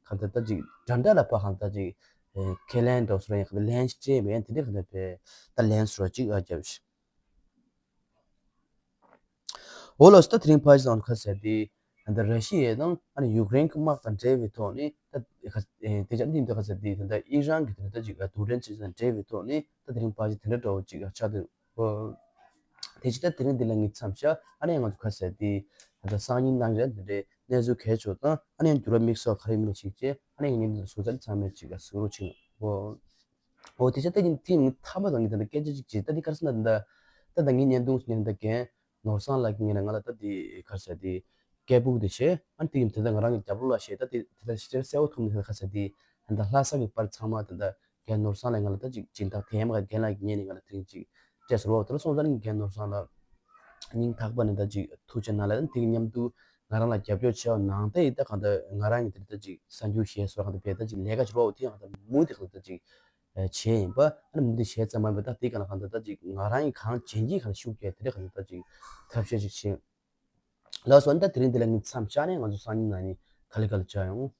གང་ལྟར་ད་ཅིག་འདྲ་འདྲ་ལ་ཕ་གང་ལྟར་ཅིག་ཁས་ལེན་འགྲོ་སོང་ཡང་གང་ལྟར་ལན་ཞིག་སྤྲད་མེད་ཡང་དེ་འདྲ་གང་ལྟར་བས་ད་ལན་སོ་ཅིག་ཨ་རྒྱབ་ཤིག་འོ་ལགས་སོ། ད་དེ་རིང་ཕར་ཞིག་དང་ཁ་ཟེར་དེ་ད་ལྟ་ར་ཤི་ཡ་དང་ཨ་ནི་ཡུཀ་རེན་གྱི་དམག་དང་འབྲེལ་བའི་ཐོག་ནས་ད་ཁ་དེ་ཅག་འདི་འདི་ཁ་ཟེར་དེ་ད་ལྟ་ཨི་རན་གྱི་དེ་ད་ཅིག་རྡུལ་ཕྲན་ཆེ་ཆེ་དང་འབྲེལ་བའི་ཐོག་ནས་ད་དེ་རིང་ཕར་ཞིག་དེ་འདྲ་འདྲ་བོ་ཅིག་ཆགས་འདུག་འོ། དེ་ཕྱི་ད་དེ་རིང་འདི་ལ་ངས་མཚམས་བཞག་ཨ་ནི་ང་ཚོ་ཁ་ཟེར་དེ་ད་ལྟ་སང་ཉིན་གནངས་རེད་འདི་འདྲའི་གནས་ཚུལ་གལ་ཆེ་བ་དང་ཨ་ནི་འགྱུར་བ་དམིགས་བསལ་ག་རེ་ཡིན་མིན་ཞིག་བྱས་ཨ་ནི་ངས་འདི་ཚོ་ཚང་མས་ཅིག་གཟིགས་རོགས་བྱེད་གནང་། འོ། འོ་དེ་ཕྱི་ད་ཡིན་དེ་ངས་མཐའ་མ་དང་ངས་ད་ལྟ་སྐད་ཆ་ཅིག་བྱས། ད་འདི་ག་རེ་ཟེར་ན་འདི་ད་ད་ལྟ་ངའི་བརྙན་ཐུང་ངས་ད་རྒན་ནོར་བཟང་ལགས་ཀྱིས་ངས་ང་ལ་ད་འདི་ག་རེ་ཟེར་དེ་སྐད་སྦུག་དེ་བྱས་ཨ་ནི་དེ་ཡིན་དེ་ད་ང་རང་གི་རྒྱབ་ལོགས་ལ་བཤད། ད་དེ་དེ་ད་ཤེར་གསལ་བོ་ཐུབ་ནས་ད་ག་རེ་ཟེར་དེ་ད་ལྟ་ལྷ་ས་གི་པར་ཚང་མ་ད་ལྟ་རྒན་ནོར་བཟང་ལགས་ང་ལ་ད་ཅིག་སྦྱིན་བདག་དེ་མ་ག་རྒན་ལགས་ཀྱིས་ངས་ནས་ང་ལ་དེ་རིང་ཅིག་སྤྲད་ཟེར་བ། དེ་ལ་སོང་ཙང་ནི་རྒན་ནོར་བཟང་ལགས་སྙིང་ཐག་པ་ནས་ད་ཅིག་ཐུགས་རྗེ་གནང་ལགས། དེ་གི་མཉམ་དུ་ང་རང་ལ་རྒྱབ་སྐྱོར་བྱས་པ་ནང་བཞིན་ད་གང་ལྟར་ང་རང་གི་དེ་ད་ཅིག་གསར་འགྱུར་བཤད་སྲོལ་གང་ལྟར་བས་ད་ཅིག་ལས་ཀ་བྱེད་རོགས་དེ་གང་ལྟར་མུ་མཐུད་གང་ལྟར་ད་ཅིག་བྱས་ཡིན་པ། ཨ་ནི་མུ་མཐུད་བྱས་ཙམ་མ་ཡིན་པ་ད་དེ་གང་ལ་གང་ལྟར་ད་ཅིག་ང་རང་གི་གང་བྱེད་ཀྱི་གང་ཤུགས་རྒྱག་དེ་འདྲ་གང་ལྟར་ད་ཅིག་ཐབས་ཤེས་ཅིག་བྱས། ལགས་སོ། ཨ་ནི་ད་དེ་རིང་འདི་ལ་ངས་མཚམས་བཞག་ནས་ང་ཚོ་སང་ཉིན་ནང་ནས་ག་ལེ་ག་ལེ་བཅར་ཡོང་།